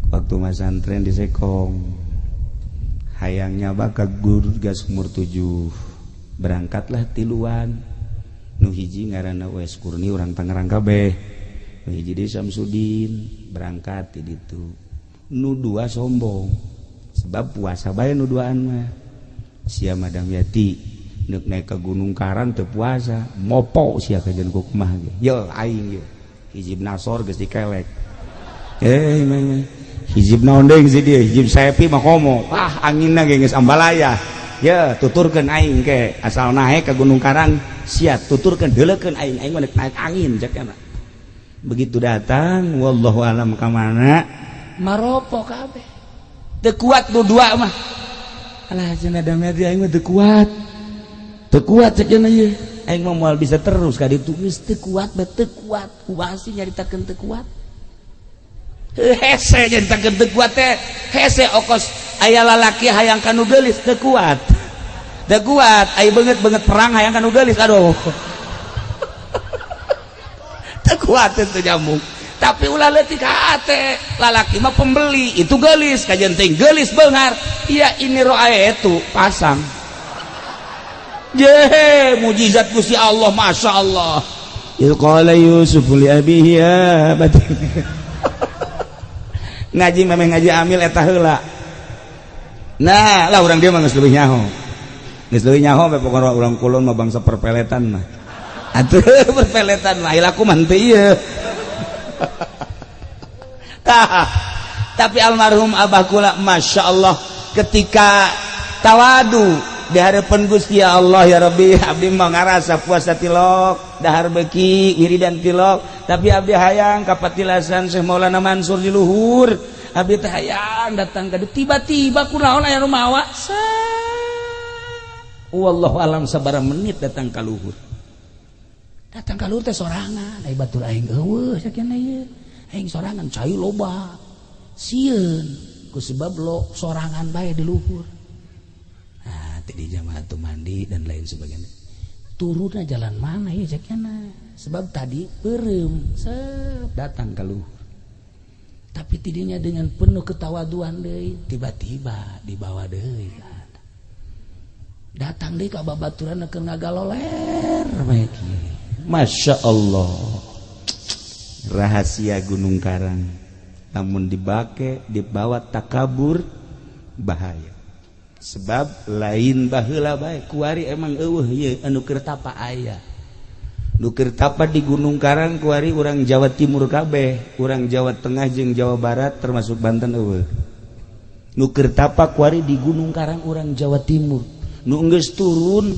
waktu masantren di Sekong, hayang nyaba ka guru gas umur 7, berangkatlah tiluan. Nu hiji ngaranna Wes Kurni urang Tangerang kabeh, nu hiji deui Samsudin, berangkat ti ditu. Nu dua sombong sebab puasa bae nu duaan mah. Sia Madam Yati neuk naik ke Gunung Karang teu puasa, mopo sia kajeun ku kumaha ge. Ye aing ye. Hijib Nasor geus dikelek. Hijib naon deui si dieu, hijib Sepi mah komo. Ah anginna ge geus ambalaya. Ye tuturkeun aing ke asal naik ke Gunung Karang sia tuturkeun deuleukeun aing, aing mah naik angin cek kana. Begitu datang wallahu alam ka mana maropo kabeh. Teu kuat nu dua mah. Alah cenah damai aing mah teu kuat. Teu kuat cek cenah ieu. Aing mah moal bisa terus ka ditu geus teu kuat bae teu kuat. Kumaha sih nyaritakeun teu kuat? Hese nyaritakeun teu kuat teh. Hese okos aya lalaki hayang ka nu geulis teu kuat. Teu kuat, aya beungeut-beungeut perang hayang ka nu geulis aduh. Teu kuat teu nyambung. Tapi ulah leutik hate, lalaki mah pembeli, itu geulis kajen teh geulis beunghar. Iya ini roae itu pasang. Ye, mujizat Gusti Allah, Masya Allah. Il qala Yusuf li abihi ya abati. Ngaji memang ngaji amil eta heula. Nah, lah urang dia mah geus leuwih nyaho. Geus leuwih nyaho bae pokona urang kulon mah bangsa perpeletan mah. Atuh perpeletan mah laku mah henteu ieu. Tah, tapi almarhum abah kula Masya Allah ketika tawadu di hadapan Gusti Allah, ya Rabbi abdi mah ngarasa puasa tilok, dahar beki wiridan tilok, Tapi abdi hayang ka patilasan Syekh Maulana Mansur di luhur. Abdi teh hayang datang ka tiba-tiba kunaon aya nu mawa. Wallahu alam sabaraha menit datang ka luhur. Datang ka luhur teh sorangan, ai batur aing eueuh sakieu ieu. Aing sorangan cai loba. Sieun ku sebab lo sorangan bae di luhur. Nah, tadi jamaah tuh mandi dan lain sebagainya. Turunnya jalan mana ya cekna, sebab tadi perem set datang ke luhur, tapi tidinya dengan penuh ketawaduan deui, tiba-tiba dibawa deui, datang deui ka babaturan keur ngagaloler bae. Masya Allah, rahasia Gunung Karang namun dibake dibawa takabur bahaya. Sebab lain baheula bae kuari emang eueuh ieu anu keur tapa aya. Nu keur tapa di Gunung Karang kuari urang Jawa Timur kabeh, urang Jawa Tengah jeung Jawa Barat termasuk Banten eueuh. Nu keur tapa kuari di Gunung Karang urang Jawa Timur. Nu geus turun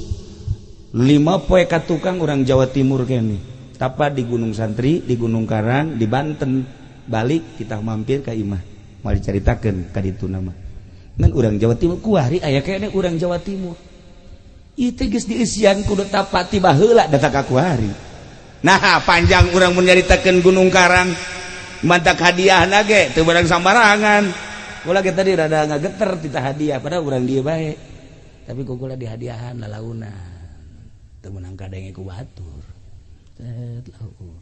5 poe ka tukang urang Jawa Timur kene. Tapa di Gunung Santri, di Gunung Karang, di Banten. Balik kita mampir ka imah. Moal dicaritakeun ka ditu nama. Ngan urang Jawa Timur kuari aya kene urang Jawa Timur. Ieu teh geus dieusian kudu tapa ti baheula datang ka kuari. Nah, panjang urang mun nyaritakeun Gunung Karang mantak hadiahna ge teu barang sambarangan. Kula ge tadi rada ngageter tita hadiah padahal urang dieu bae. Tapi ku kula dihadiahan lalaunan. Teu meunang kadenge ku batur. Set laur.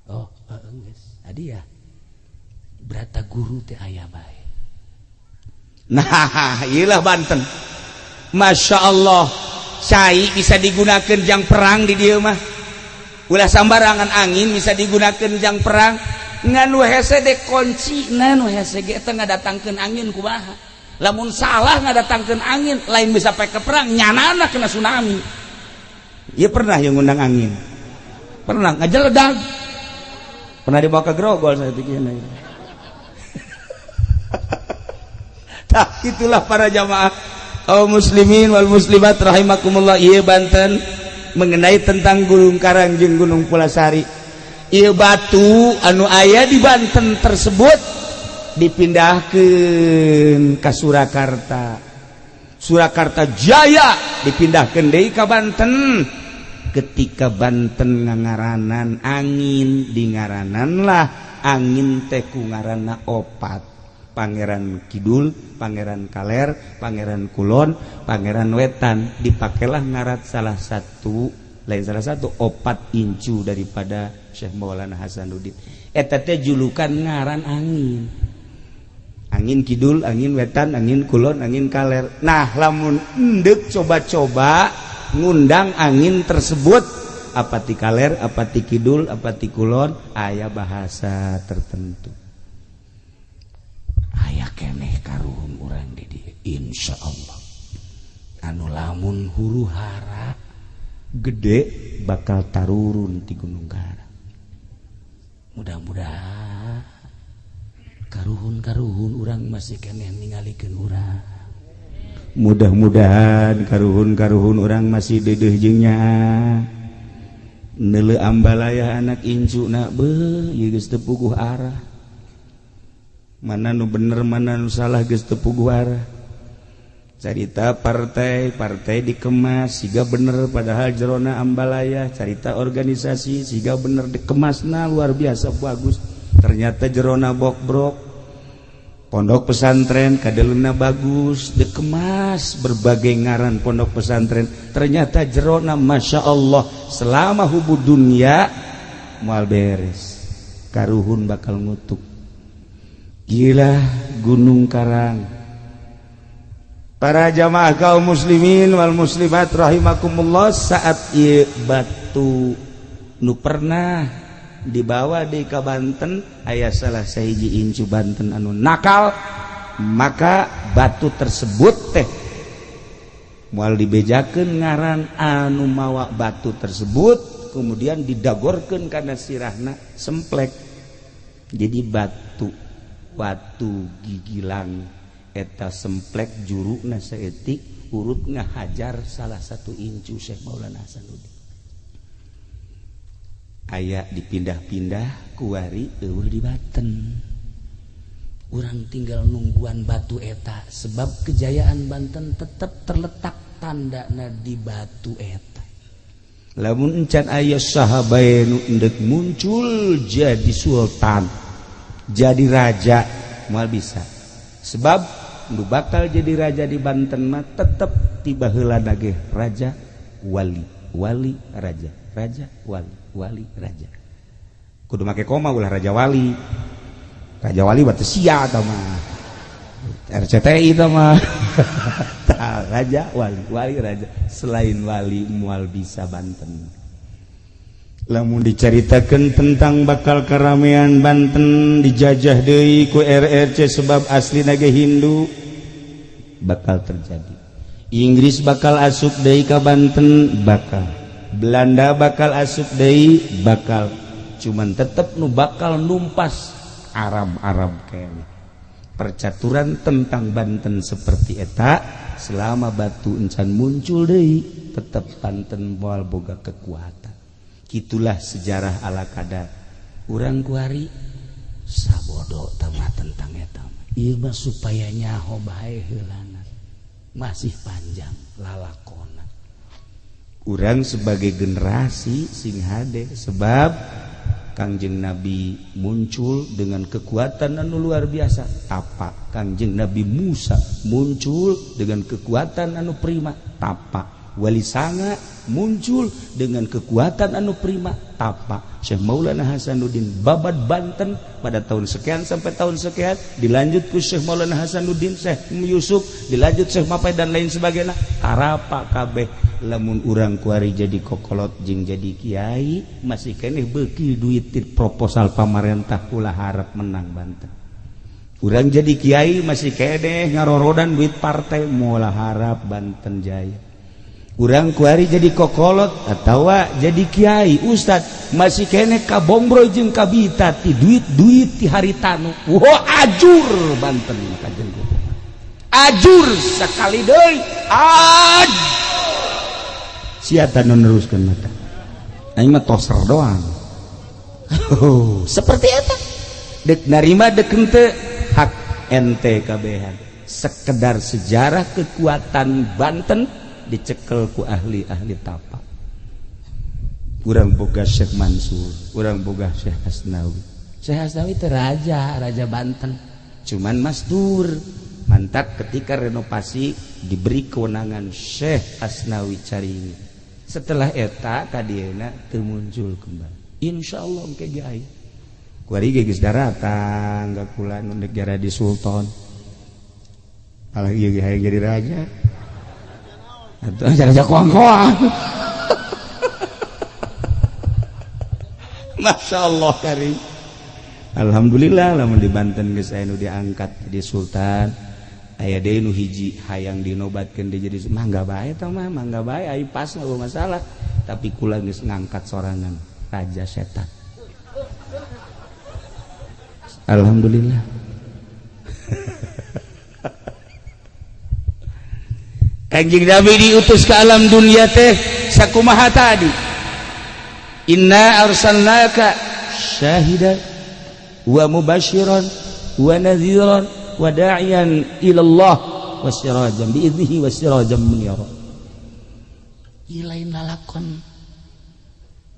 Oh, geus hadiah. Brata guru teh aya bae. Nah, iyalah Banten. Masya Allah, cai bisa digunakan jang perang di dieu mah. Ulah sambarangan angin bisa digunakan jang perang. Ngan nu hese de kunci, nu hese ge teh ngadatangkeun angin kumaha. Lamun salah ngadatangkeun angin, lain bisa pake perang, nyanana kena tsunami. Ieu pernah yang ngundang angin. Pernah ngajeledag. Pernah dibawa ke Grogol saya pikirna. Nah, itulah para jamaah kaum muslimin wal muslimat rahimakumullah. Ieu Banten mengenai tentang Gunung Karang jeung Gunung Pulasari. Ieu batu anu aya di Banten tersebut dipindahkeun ka Surakarta. Surakarta Jaya dipindahkeun deui ka Banten. Ketika Banten ngangaranan angin, dingarananlah angin teh ku ngaranna opat. Pangeran Kidul, Pangeran Kaler, Pangeran Kulon, Pangeran Wetan. Dipakailah ngarat salah satu, lain salah satu opat incu daripada Syekh Maulana Hasanuddin. Eta teh julukan ngaran angin. Angin Kidul, angin Wetan, angin Kulon, angin Kaler. Nah, lamun endek coba-coba ngundang angin tersebut, apa ti Kaler, apa ti Kidul, apa ti Kulon, aya bahasa tertentu. Aya keneh karuhun urang di dieu insyaallah. Anu lamun huru hara gede bakal tarurun ti Gunung Karang. Mudah-mudahan karuhun-karuhun urang masih keneh ningalikeun urang. Mudah-mudahan karuhun-karuhun urang masih deudeuh jeung nyaah. Neuleu ambalaya anak incu na beuh ieu geus teu puguh arah. Mana nu bener mana nu salah geus teu puguh arah. Carita partai, partai dikemas siga bener padahal jerona ambalaya. Carita organisasi siga bener dikemasna luar biasa bagus, ternyata jerona bokbrok. Pondok pesantren kadeluna bagus dikemas berbagai ngaran pondok pesantren, ternyata jerona Masya Allah selama hubu dunia moal beres. Karuhun bakal ngutuk. Gila Gunung Karang. Para jamaah kaum muslimin wal muslimat rahimakumullah, saat ieu batu nu pernah dibawa di ka Banten aya salah sahiji incu Banten anu nakal, maka batu tersebut teh moal dibejakeun ngaran anu mawa batu tersebut, kemudian didagorkeun kana sirahna semplek. Jadi batu watu gigilang eta semplek jurukna saeutik urut ngahajar salah satu incu Syekh Maulana Hasanuddin. Aya dipindah-pindah kuari eueuh di Banten. Urang tinggal nungguan batu eta sebab kejayaan Banten tetap terletak tandana di batu eta. Lamun encan aya saha bae nu endek muncul jadi sultan, jadi raja moal bisa. Sebab nu bakal jadi raja di Banten mah tetep tiba heula ge raja wali, wali raja, raja wali, wali raja. Kudu make koma ulah raja wali. Raja wali batu sia tah mah. RCTI tah mah. Tah raja wali, wali raja. Selain wali moal bisa Banten. Lamun dicaritakeun tentang bakal keramaian Banten dijajah deui ku RRC sebab aslina ge Hindu bakal terjadi. Inggris bakal asup deui ka Banten bakal. Belanda bakal asup deui bakal. Cuman tetep nu bakal numpas Arab-Arab kayaknya. Percaturan tentang Banten seperti eta selama batu encan muncul deui tetep Banten moal boga kekuatan. Gitulah sejarah ala kadar. Urang kuari sabodo tama tentang eta. Ieu mah supaya nyaho bae heulana. Masih panjang lalakona. Urang sebagai generasi sing hade sebab Kangjeng Nabi muncul dengan kekuatan anu luar biasa tapa. Kangjeng Nabi Musa muncul dengan kekuatan anu prima tapa. Wali Sanga muncul dengan kekuatan anu prima tapa. Syekh Maulana Hasanuddin babad Banten pada tahun sekian sampai tahun sekian, dilanjut ku Syekh Maulana Hasanuddin, Syekh Yusuf, dilanjut Syekh Mapai dan lain sebagainya. Tarapa kabeh. Lamun urang kuari jadi kokolot jeung jadi kiai masih keneh beuki duit ti proposal pamarentah ulah harap menang Banten. Urang jadi kiai masih keneh ngarorodan duit partai moal harap Banten jaya. Urang kuari jadi kokolot atawa jadi kiai ustad masih keneh kabombro jeung kabita ti duit-duit ti haritanu. Wah, ajur Banten kajen ajur sekali deui. Aj siapa nu neruskeun mata aing mah toser doang. Oh, seperti eta dek narima dek henteu hak ente kabehan. Sekedar sejarah kekuatan Banten dicekel ku ahli-ahli tapa. Urang boga Syekh Mansur, urang boga Syekh Hasnawi. Syekh Hasnawi teh raja, raja Banten. Cuman masdur. Mantap ketika renovasi diberi kewenangan Syekh Hasnawi Caringi. Setelah eta kadieuna teu muncul kembali. Insyaallah engke ge aya. Kuari ge geus daratang ka kula nu negara di sultan. Alah ieu ge hayang jadi raja. Atuh raja koang-koang. Masya Allah karim. Alhamdulillah lamun di Banten geus aya nu diangkat jadi sultan. Aya deui nu hiji hayang dinobatkeun deui jadi mangga bae tah mah, mangga bae ai pas nggak masalah. Tapi kula geus ngangkat sorangan raja setan. Alhamdulillah. Kanjeng Nabi diutus ke alam dunia teh sakumaha tadi. Inna arsalnaka syahidan wa mubasyiran wa nadhiran wa da'iyan ila Allah wa sirajan bi idnihi wa sirajan munira. Ieu lain lalakon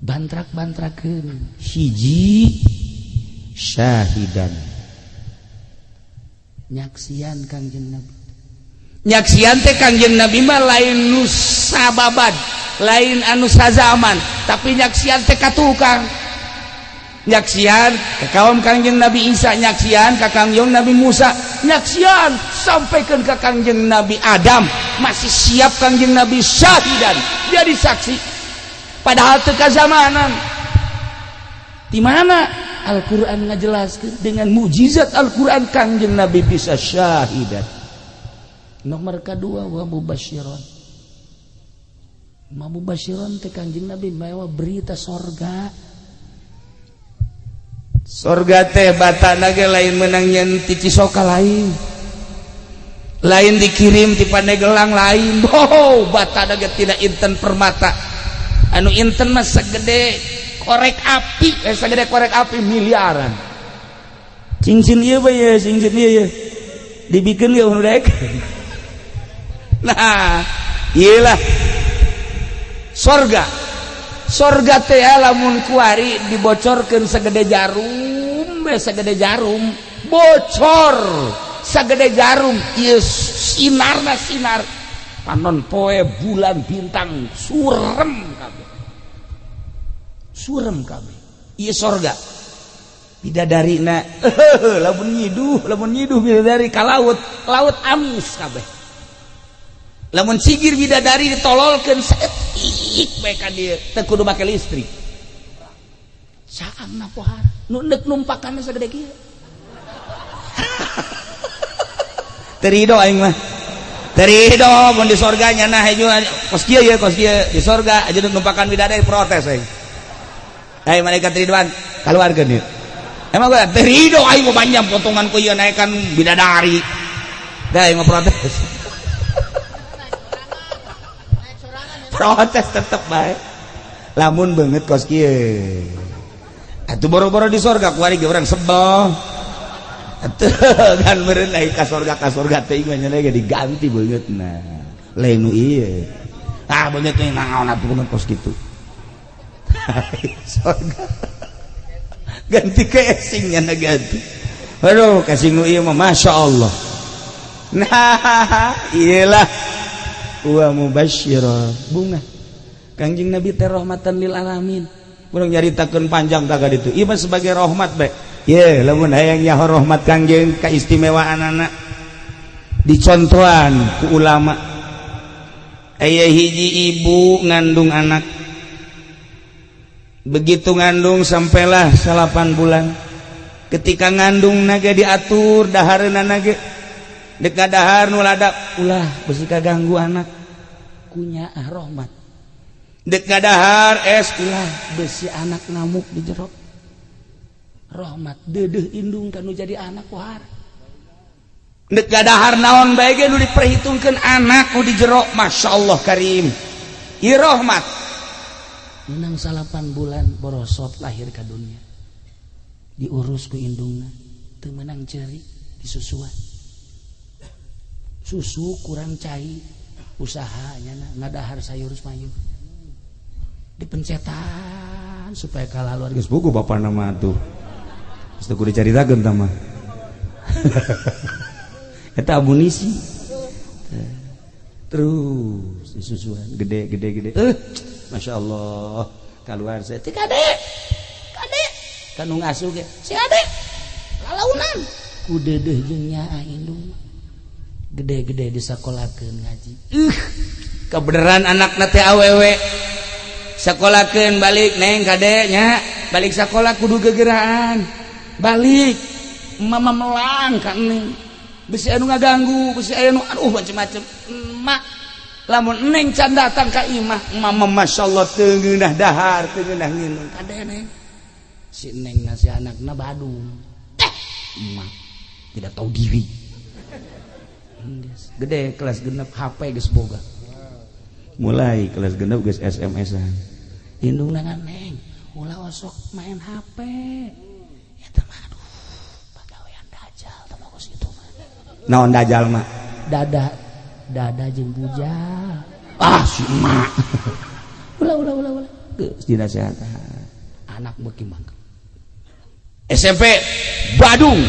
bantrak-bantrakeun. Hiji syahidan nyaksian Kangjeng Nabi. Nyaksian teh Kangjeng Nabi mah lain nu sababad, lain anu sazaman, tapi nyaksian teh ka tukang. Nyaksian ka kaum Kangjeng Nabi Isa, nyaksian ka Kangjeng Nabi Musa, nyaksian sampaikan ka Kangjeng Nabi Adam, masih siap Kangjeng Nabi syahidan jadi saksi. Padahal teu kazamanan. Di mana Al-Qur'an ngajelaskeun dengan mukjizat Al-Qur'an Kangjeng Nabi bisa syahidan. Nomor kedua wa mubasyiran. Mubasyiran teh Kangjeng Nabi mawa berita sorga. Sorga teh batana ge lain menang nyen ti Cisoka lain. Lain dikirim ti Pandeglang lain. Oh, batana ge tidak inten permata. Anu inten mah segede Korek api, segede korek api miliaran. Cincin ieu bae ye, cincin ieu ye. Dibikeun ge nu daek. Nah, iyalah sorga. Sorga teh lamun kuari dibocorkeun segede jarum, bae segede jarum, bocor segede jarum, ieu sinarna sinar panon poe bulan bintang surem kabeh. Surem kabeh. Ieu sorga. Bidadarina lamun nyiduh bidadari ka laut, laut amis kabeh. Lamun cigir bidadari ditololkeun saeutik bae ka dieu, teu kudu make listrik. Saangna pohara, nu neuk numpakanna sagede kieu. Terido aing mah. Terido mun di sorga nya nah hejo kos kieu ye, kos kieu di sorga aja neuk numpakan bidadari protes aing. Hai malaikat Ridwan, kaluarkeun ieu. Emang gue terido aing mah panjang potongan ku ieu naekan bidadari. Dah aing mah protes. Protes tetep bae. Lamun beungeut kos kieu. Atuh boro-boro di sorga kuari ge urang sebel. Atuh kan meureun lain ka sorga teh mah nya ge diganti beungeutna. Lain nu ieu. Ah beungeut teh naon atuh beungeut kos kitu. Sorga. Ganti casingnya na ganti. Aduh, casing nu ieu mah Masya Allah. Nah, iyalah wa mubasyira bunga. Kangjeng Nabi teh rahmatan lil alamin. Urang nyaritakeun panjang tak ditu. Ieu mah sebagai rahmat bae. Ye, lamun hayang nyaho rahmat Kangjeng kaistimewaanana dicontohan ku ulama. Aya hiji ibu ngandung anak. Begitu ngandung sampailah 8 bulan. Ketika ngandung naga diatur dahareuna nage. Dek dahar nu ladap ulah besi kaganggu anak. Kunyaah rahmat. Dek dahar es ulah besi anak ngamuk di jero. Rahmat deudeuh indung kanu jadi anak pohara. Dek dahar naon bae ge nu diperhitungkeun anak nu di jero, masyaallah karim. Ieu rahmat. Menang 8 bulan borosot lahir ka dunia. Diurus ku indungna, teu meunang ceuri disusuan. Susu kurang cai, usahanya ngadahar sayur mayur. Dipencetan supaya kalaluan geus buku bapana mah atuh. Geus teu kudu dicaritakeun tah mah. Eta amunisi. Terus disusuan gede gede gede. Masya Allah keluar saya ti kade kade kanu ngasuh ge si ade lalaunan ku deudeuh jeung nyaah indung gede-gede disakolakeun ngaji. Kebeneran anakna teh awewe sakolakeun balik neng kade nya balik sakola kudu gegeraan balik mama melang ka neng besi anu ngaganggu besi anu aduh macem-macem emak lamun neng can datang ka imah mama masyaallah teu ngeunah dahar teu ngeunah nginum kade neng si neng na si anakna badung teh emak tidak tahu diri. Gede kelas genep HP geus boga mulai kelas genep geus SMS-an indungna neng ulah osok main HP eta mah aduh pagawean dajal teh mah kos kitu mah naon dajal mah dada dada jeung bujal ah si emak ulah ulah ulah ulah geus dinasehatan anak beuki mangke SMP Badung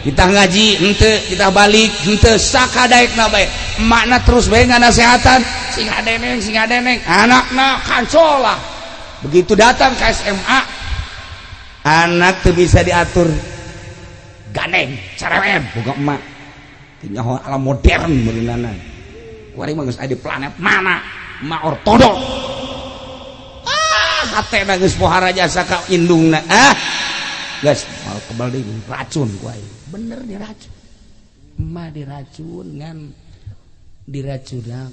kita ngaji henteu kita balik henteu sakadaekna bae emakna terus bae nganasehatan sing hadeneng anakna kancolah begitu datang ke SMA anak teu bisa diatur gandeng cerewet boga emak nyaho alam modern meureunana kuari mah geus aya di planet mana emak ortodok ah hatena geus pohara jasa ka indungna ah geus mal kebal deui racun ku aing bener diracun emak diracun ngan diracunna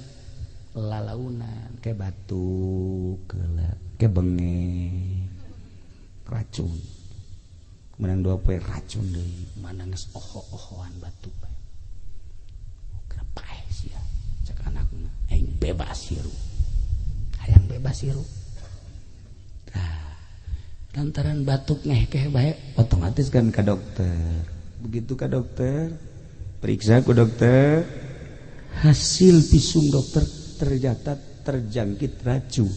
lalaunan ke batuk ke bengek racun menang dua poe racun deui mana geus oho-ohoan batuk bae kenapa sia cek anakna aing bebas hirup hayang bebas hirup. Tah Lantaran batuk ngehkeh bae, otomatis kan ke dokter. Begitu ke dokter, periksa ke dokter, hasil visum dokter ternyata terjangkit racun.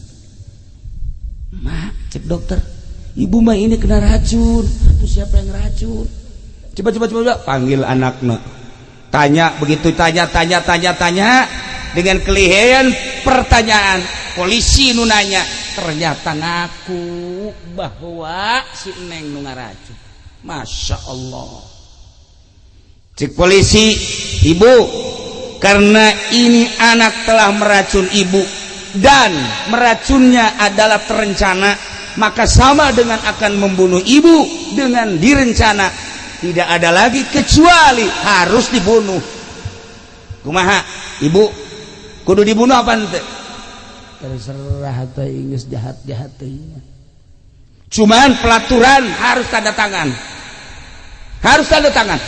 Mak, cek dokter, ibu mah ini kena racun. Itu siapa yang racun? Coba coba coba, panggil anaknya. Tanya begitu, tanya tanya tanya tanya dengan kelihayan pertanyaan polisi nu nanya, ternyata ngaku bahwa si Neng nu ngaracun. Masya Allah. Cek polisi, ibu, karena ini anak telah meracun ibu dan meracunnya adalah terencana, maka sama dengan akan membunuh ibu dengan direncana. Tidak ada lagi kecuali harus dibunuh. Kumaha, ibu, kudu dibunuh apa ente? Terserah teh, geus jahat-jahat teh. Cuman pelaturan harus tanda tangan, harus tanda tangan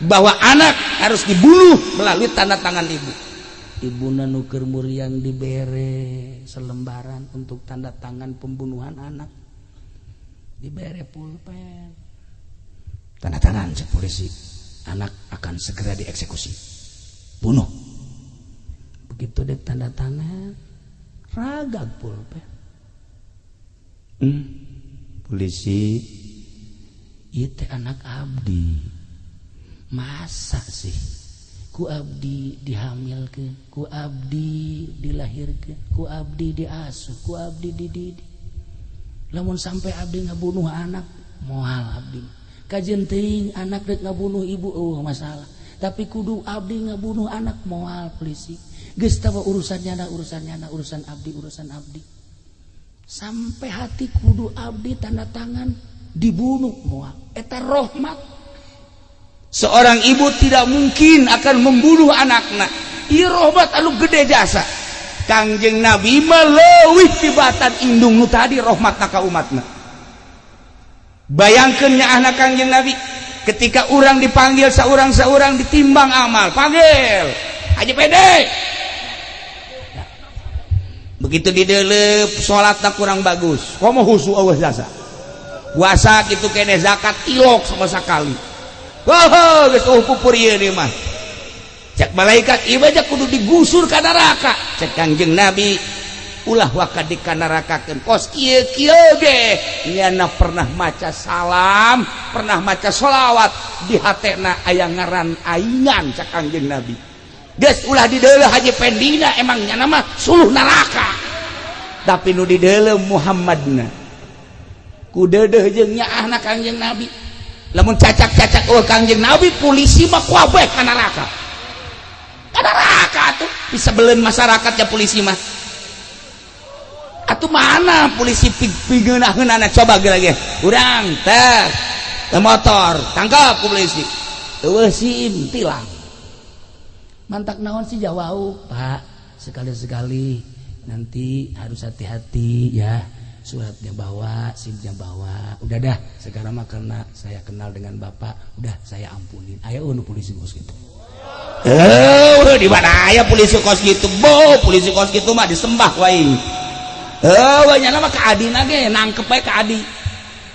bahwa anak harus dibunuh melalui tanda tangan ibu. Ibuna nu keur muriang dibere selembaran untuk tanda tangan pembunuhan anak, dibere pulpen, tanda tangan. Cek polisi, anak akan segera dieksekusi, bunuh. Begitu dek tanda tangan, ragag pulpen. Polisi, itu anak abdi, masa sih ku abdi dihamilkeun, ku abdi dilahirkeun, ku abdi diasuh, ku abdi dididik, lamun sampai abdi ngabunuh anak, moal abdi. Kajeun teuing anak rek ngabunuh ibu, oh masalah, tapi kudu abdi ngabunuh anak, moal. Polisi, geus tawa urusannya na, urusannya na, urusan abdi, urusan abdi. Sampai hati kudu abdi tanda tangan dibunuh, moal. Eta rahmat. Seorang ibu tidak mungkin akan membunuh anaknya. Ieu rahmat anu gede jasa. Kangjeng Nabi mah leuwih tibatan indung nu tadi rahmatna ka umatna. Bayangkeun nyaahna Kangjeng Nabi ketika orang dipanggil seorang-seorang, ditimbang amal, panggil Haji Pede. Begitu didelep, salatna kurang bagus, komo husu, euweuh jasa, puasa kitu kene, zakat tilok sama sekali. Wah, geus euweuh pupur ieu mah. Cek malaikat, ieu aja kudu digusur ka neraka. Cek Kangjeng Nabi, ulah waka dikanarakakeun, kos kieu kieu ge nyana pernah maca salam, pernah maca sholawat, di hatena aya ngaran aingan. Cek Kangjeng Nabi, geus ulah dideuleuh Haji Pendina, emang nyana mah suluh neraka, tapi nu dideuleuh Muhammadna. Ku deudeuh jeung nyaahna Kangjeng Nabi. Lamun cacak-cacak, oh Kangjeng Nabi, polisi mah kabeh ka neraka, ka neraka atuh. Bisa belen masyarakatnya polisi mah atuh. Mana polisi pigeunah-geunahna? Coba lagi urang teh motor tangkap ku polisi, euweuh SIM, tilang. Mantak naon sih jawau, Pak, sekali-sekali nanti harus hati-hati ya, suratnya bawa, SIM-nya bawa. Udah dah, sekarang mah karena saya kenal dengan bapak, udah saya ampunin. Ayo nu polisi kos gitu. Eh, di mana aya polisi kos gitu? Bo, polisi kos gitu mah disembah wae. Eh, banyak nama ke Adi nage, nangkep ke Adi.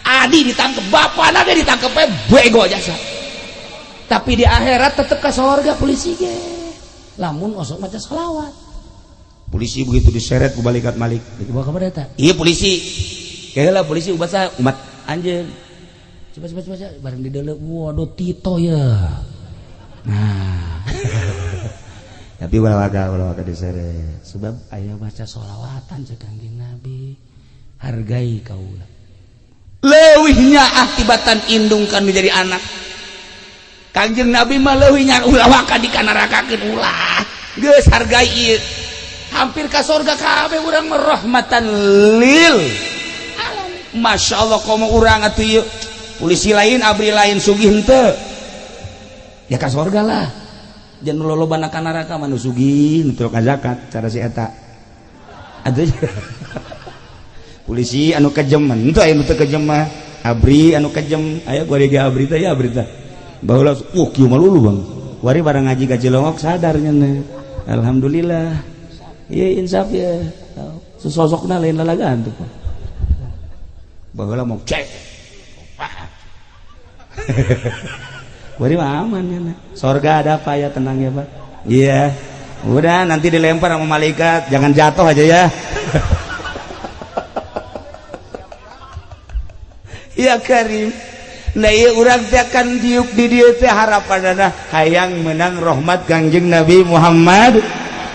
Adi ditangkep, bapak nage ditangkep bae, bego jasa. Tapi di akhirat tetep ke sorga polisi ge. Lamun osok maca selawat. Polisi begitu diseret ku malaikat Malik. Dibawa ka eta. Iya polisi. Keheula polisi ubat sa umat anjeun. Coba coba coba bareng di deuleu, waduh, Tito ya. Nah. Tapi ulah waka, ulah waka diseret. Sebab aya baca sholawatan, cek Kangjeng Nabi. Hargai kaula. Leuwihnya tibatan indung kan menjadi anak. Kangjeng Nabi mah leuwihnya, ulah waka dikanarakakeun, ulah. Geus, hargai ieu. Hampir ka sorga kabeh urang mah, rahmatan lil alamin. Masya Allah, komo urang atuh ieu. Polisi lain, abri lain, sugih henteu. Ya ka sorga lah. Jangan lolobana ka neraka mah nu sugih, nu teu zakat cara si eta. Atuh polisi anu kejem, henteu aya nu teu kejem mah. Abri anu kejem, aya gua ge abri teh ya, abri teh. Baheula kieu mah lulu, Bang. Wari barang ngaji ka Cilongok sadarnya. Alhamdulillah. Iya, insaf ya. Sesosokna lain lalagaan tuh. Baheula mau cek. Bari mah aman ya. Sorga ada apa ya, tenang ya Pak. Iya. Udah nanti dilempar sama malaikat, jangan jatuh aja ya. Ya Karim. Nah ieu urang teh akan diuk di dieu teh harapanana hayang menang rahmat Kangjeng Nabi Muhammad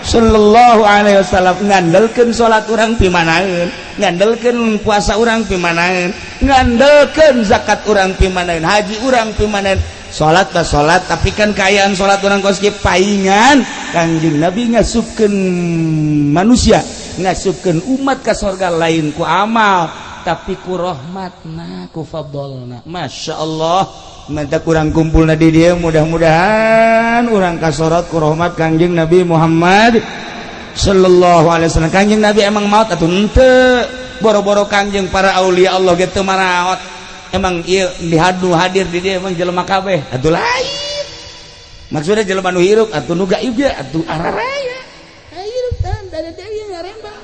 sallallahu alaihi wasallam. Ngandelkeun salat urang pimanaeun, ngandelkeun puasa urang pimanaeun, ngandelkeun zakat urang pimanaeun, haji urang pimanaeun. Salat bah salat, tapi kan kaayaan salat urang kos kieu paingan Kangjeng Nabi ngasupkeun manusia, ngasupkeun umat ka sorga lain ku amal tapi ku rahmatna, ku fadlna. Masya Allah, menta kurang kumpulna di dieu, mudah-mudahan urang kasorot ku rahmat Kangjeng Nabi Muhammad sallallahu alaihi wasallam. Kangjeng Nabi emang maut atuh henteu, boro-boro Kangjeng para aulia Allah ge teu maraot. Emang ieu dihadu hadir di dieu emang jelema kabeh atuh lain. Maksudnya jelema nu hirup atuh nu gaib ge atuh araraya. Hirup tan dari deui ngarembang.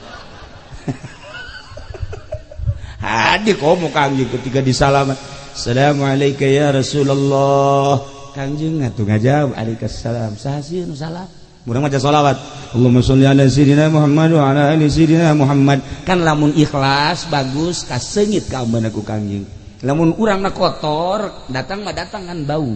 Hadir komo Kangjeng ketika disalaman. Assalamualaikum ya Rasulullah. Kangjeng atuh ngajawab alaikumsalam. Saha sieun nu salam? Urang maca sholawat. Allahumma sholli ala sayyidina Muhammad wa ala ali sayyidina Muhammad. Kan lamun ikhlas bagus kaseungit ka ambeuna ku Kangjeng. Lamun urangna kotor, datang mah datang kan bau.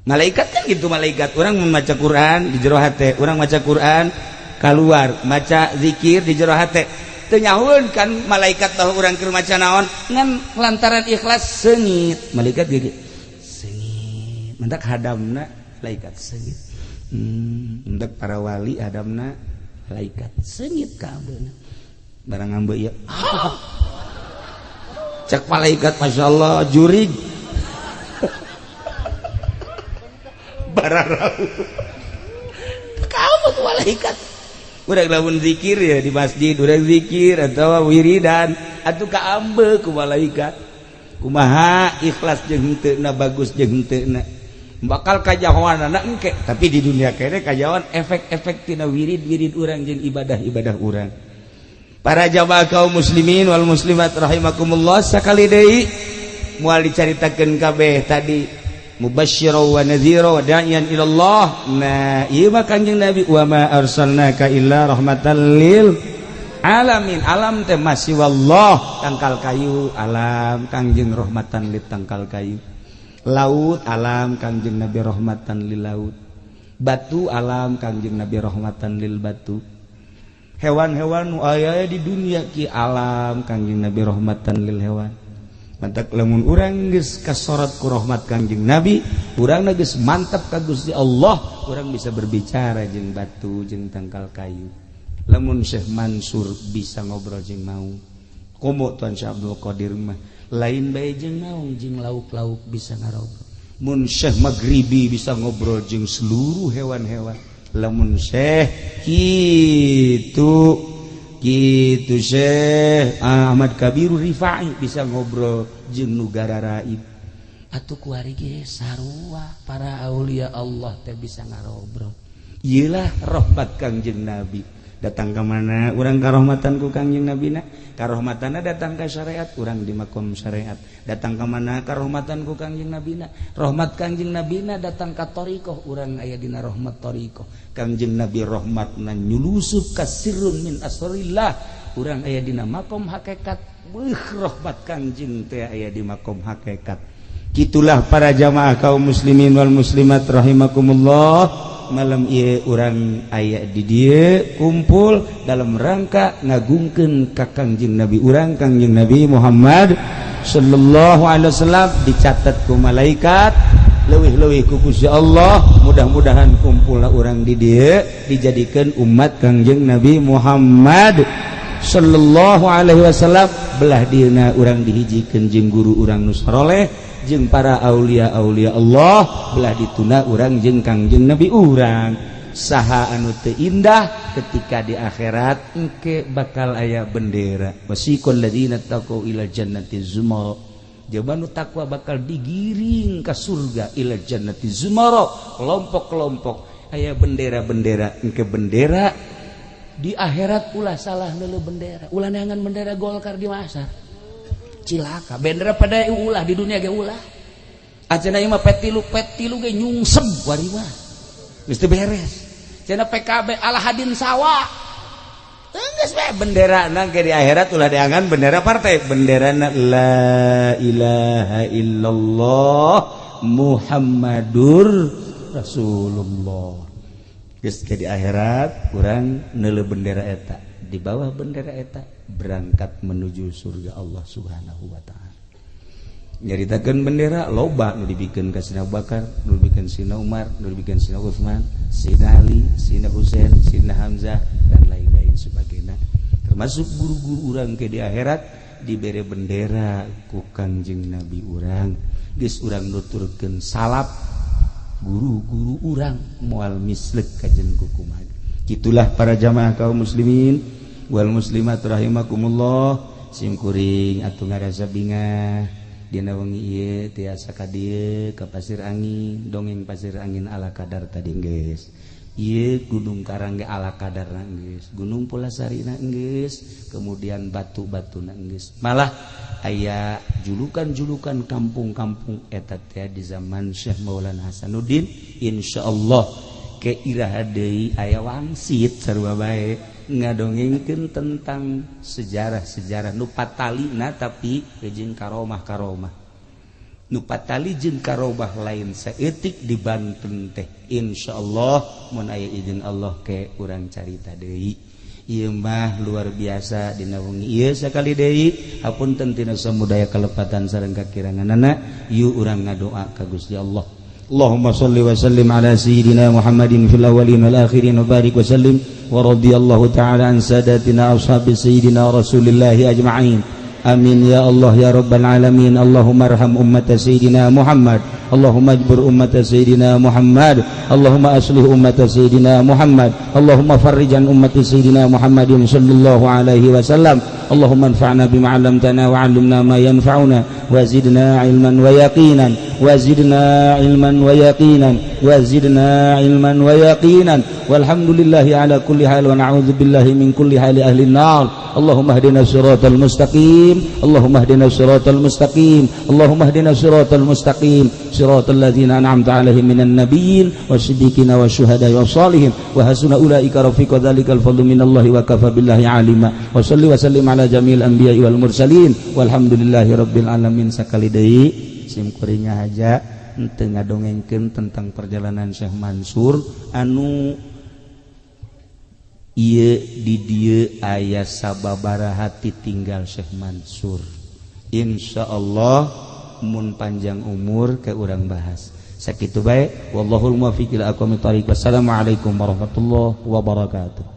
Malaikat kan gitu, malaikat. Urang membaca Quran di jero hate, urang maca Quran keluar, maca zikir di jero hate. Teu nyahueun kan malaikat bahwa urang keur maca naon, ngan lantaran ikhlas seungit. Malaikat ge seungit. Mendak hadamna malaikat seungit. Mendak para wali hadamna malaikat seungit ka ambeuna. Barang ambe ieu. Cek malaikat Masya Allah jurig. Bararau. Kamu tuh malaikat. Udah lamun zikir ya di masjid, udah zikir atau wiridan atuh kaambe ku malaikat. Kumaha ikhlas jeung henteu na, bagus jeung henteu na. Bakal kajahoanana engke, tapi di dunia kene kajahoan efek-efek tina wirid-wirid urang jeung ibadah-ibadah urang. Para jamaah kaum muslimin wal muslimat rahimakumullah, sakali deui moal dicaritakeun kabeh tadi mubasysyira wa nadhira wa da'iyan ila Allah. Nah, ieu mah Kanjeng Nabi wa ma arsalnaka illa rahmatan lil alamin. Alam teh masih wallah, tangkal kayu alam Kangjeng rahmatan lil tangkal kayu. Laut alam Kangjeng Nabi rahmatan lil laut. Batu alam Kangjeng Nabi rahmatan lil batu. Hewan-hewan nu aya di dunia ki alam Kangjeng Nabi rahmatan lil hewan. Mantak lamun urang geus kasorot ku rahmat Kangjeng Nabi, urang geus mantap ka Gusti Allah, urang bisa berbicara jeung batu jeung tangkal kayu. Lamun Syekh Mansur bisa ngobrol jeung maung, komo Tuan Syekh Abdul Qadir mah lain bae jeung maung, jeung lauk-lauk bisa ngarobrol. Mun Syekh Maghribi bisa ngobrol jeung seluruh hewan-hewan. Lamun Syekh kitu gitu Syekh Ahmad Kabiru Rifai bisa ngobrol jeung nu gararaib. Atuh kuari ge sarua para aulia Allah teh bisa ngarobrol. Ieulah rahmat Kangjeng Nabi. Datang ka mana urang karahmatan ku Kangjeng Nabi na? Karahmatanna datang ka syariat, urang di makom syariat. Datang ka mana karahmatan ku Kangjeng Nabi na? Rahmat Kangjeng Nabi na datang ka thariqah, urang aya dina rahmat thariqah. Kangjeng Nabi rahmatna nyulusup ka sirrun min asrillah, urang aya dina makom hakikat. Beuh rahmat Kangjeng teh aya di makom hakikat. Kitulah para jamaah kaum muslimin wal muslimat rahimakumullah. Malam ieu urang aya di dieu kumpul dalam rangka ngagungkeun ka Kangjeng Nabi urang, Kangjeng Nabi Muhammad sallallahu alaihi wasallam. Dicatat ku malaikat, leuwih-leuwih ku Gusti Allah. Mudah-mudahan kumpulna urang di dieu dijadikeun umat Kangjeng Nabi Muhammad sallallahu alaihi wasallam. Belah dieuna urang dihijikeun jeung guru urang nu saroleh, jeung para aulia-aulia Allah. Belah dituna urang jeung Kangjeng Nabi urang. Saha anu teu indah ketika di akhirat engke bakal aya bendera wasiqal ladzina taqau ila jannati zumara. Jaba nu takwa bakal digiring ka surga ila jannati zumara, kelompok-kelompok aya bendera-bendera. Engke bendera di akhirat ulah salah neuleuh bendera, ulah neangan bendera Golkar di pasar. Cilaka bendera pada ulah di dunia ge ulah. Acenah ieu mah P3, P3 ge nyungsep wari mah. Geus teu beres. Cenah PKB ala hadin sawa. Geus we bendera nang ke di akhirat ulah diangan bendera partai, bendera la ilaha illallah Muhammadur Rasulullah. Geus ke di akhirat urang neuleuh bendera eta, di bawah bendera eta berangkat menuju surga Allah Subhanahu wa taala. Nyaritakeun bendera loba nu dibikeun ka Sina Bakar, nu dibikeun Sina Umar, nu dibikeun Sina Utsman, Sina Ali, Sina Husain, Sina Hamzah dan lain-lain sebagainya. Termasuk guru-guru urang ke di akhirat dibere bendera ku Kangjeng Nabi urang. Geus urang nuturkeun salap guru-guru urang moal mislek kajen kukumaha. Gitulah para jamaah kaum muslimin wal muslimat rahimakumullah. Sim kuring atuh ngarasa bingah dina wengi ieu tiasa ka dieu ka Pasir Angin, dongeng Pasir Angin ala kadar tadi geus. Ieu Gunung Karang ge ala kadarna geus, Gunung Pulasarina geus, kemudian batu-batuna geus. Malah aya julukan-julukan kampung-kampung eta teh di zaman Syekh Maulana Hasanuddin. Insyaallah ke iraha deui aya wangsit sarua bae ngadongengkeun tentang sejarah-sejarah nu patalina tapi jeung karomah-karomah nu patali jeung karomah lain saeutik di Banten teh. Insyaallah mun aya izin Allah ke urang carita deui. Ieu mah luar biasa dina wengi ieu. Sakali deui hapunten tina samudaya kalepatan sareng kakiranganana. Yuk urang ngadoa ka Gusti Allah. Allahumma salli wa sallim ala sayyidina Muhammadin fil awwalin wal akhirin wa barik wa sallim wa radiyallahu ta'ala an sadatina ashabi sayyidina Rasulillahi ajma'in. Amin ya Allah ya rabbal alamin. Allahumma arham ummata sayyidina Muhammad. Allahumma ajbur ummata sayyidina Muhammad. Allahumma aslih ummata sayyidina Muhammad. Allahumma farrijan ummati sayyidina Muhammadin sallallahu alaihi wasallam. Allahumma anfa'na bima 'allamtana wa 'allimna ma yanfa'una wa zidna ilman wa yaqinan wa zidna ilman wa yaqinan wa zidna ilman wa yaqinan. Walhamdulillahi ala kulli hal wa na'udzu billahi min kulli hali ahli nar. Allahumma hdina siratal mustaqim. Allahumma hdina siratal mustaqim. Allahumma hdina siratal mustaqim, siratal ladzina an'amta 'alaihim minan nabiyyin wasiddiqina wasyuhada'i wassalihin wa hasuna ulaika rafiqa. Dzalikal fadlu minallahi wa kafa billahi alima. Wa salli wa sallim ala jami'il anbiya'i wal mursalin walhamdulillahi rabbil alamin. Sakali deui sim kuring aja henteu ngadongengkeun tentang perjalanan Syekh Mansur anu ieu di dieu aya sababaraha tinggal Syekh Mansur. Insyaallah mun panjang umur ke urang bahas. Sakitu bae, wallahul muwaffiq ila aqwamit thariq. Wassalamualaikum warahmatullahi wabarakatuh.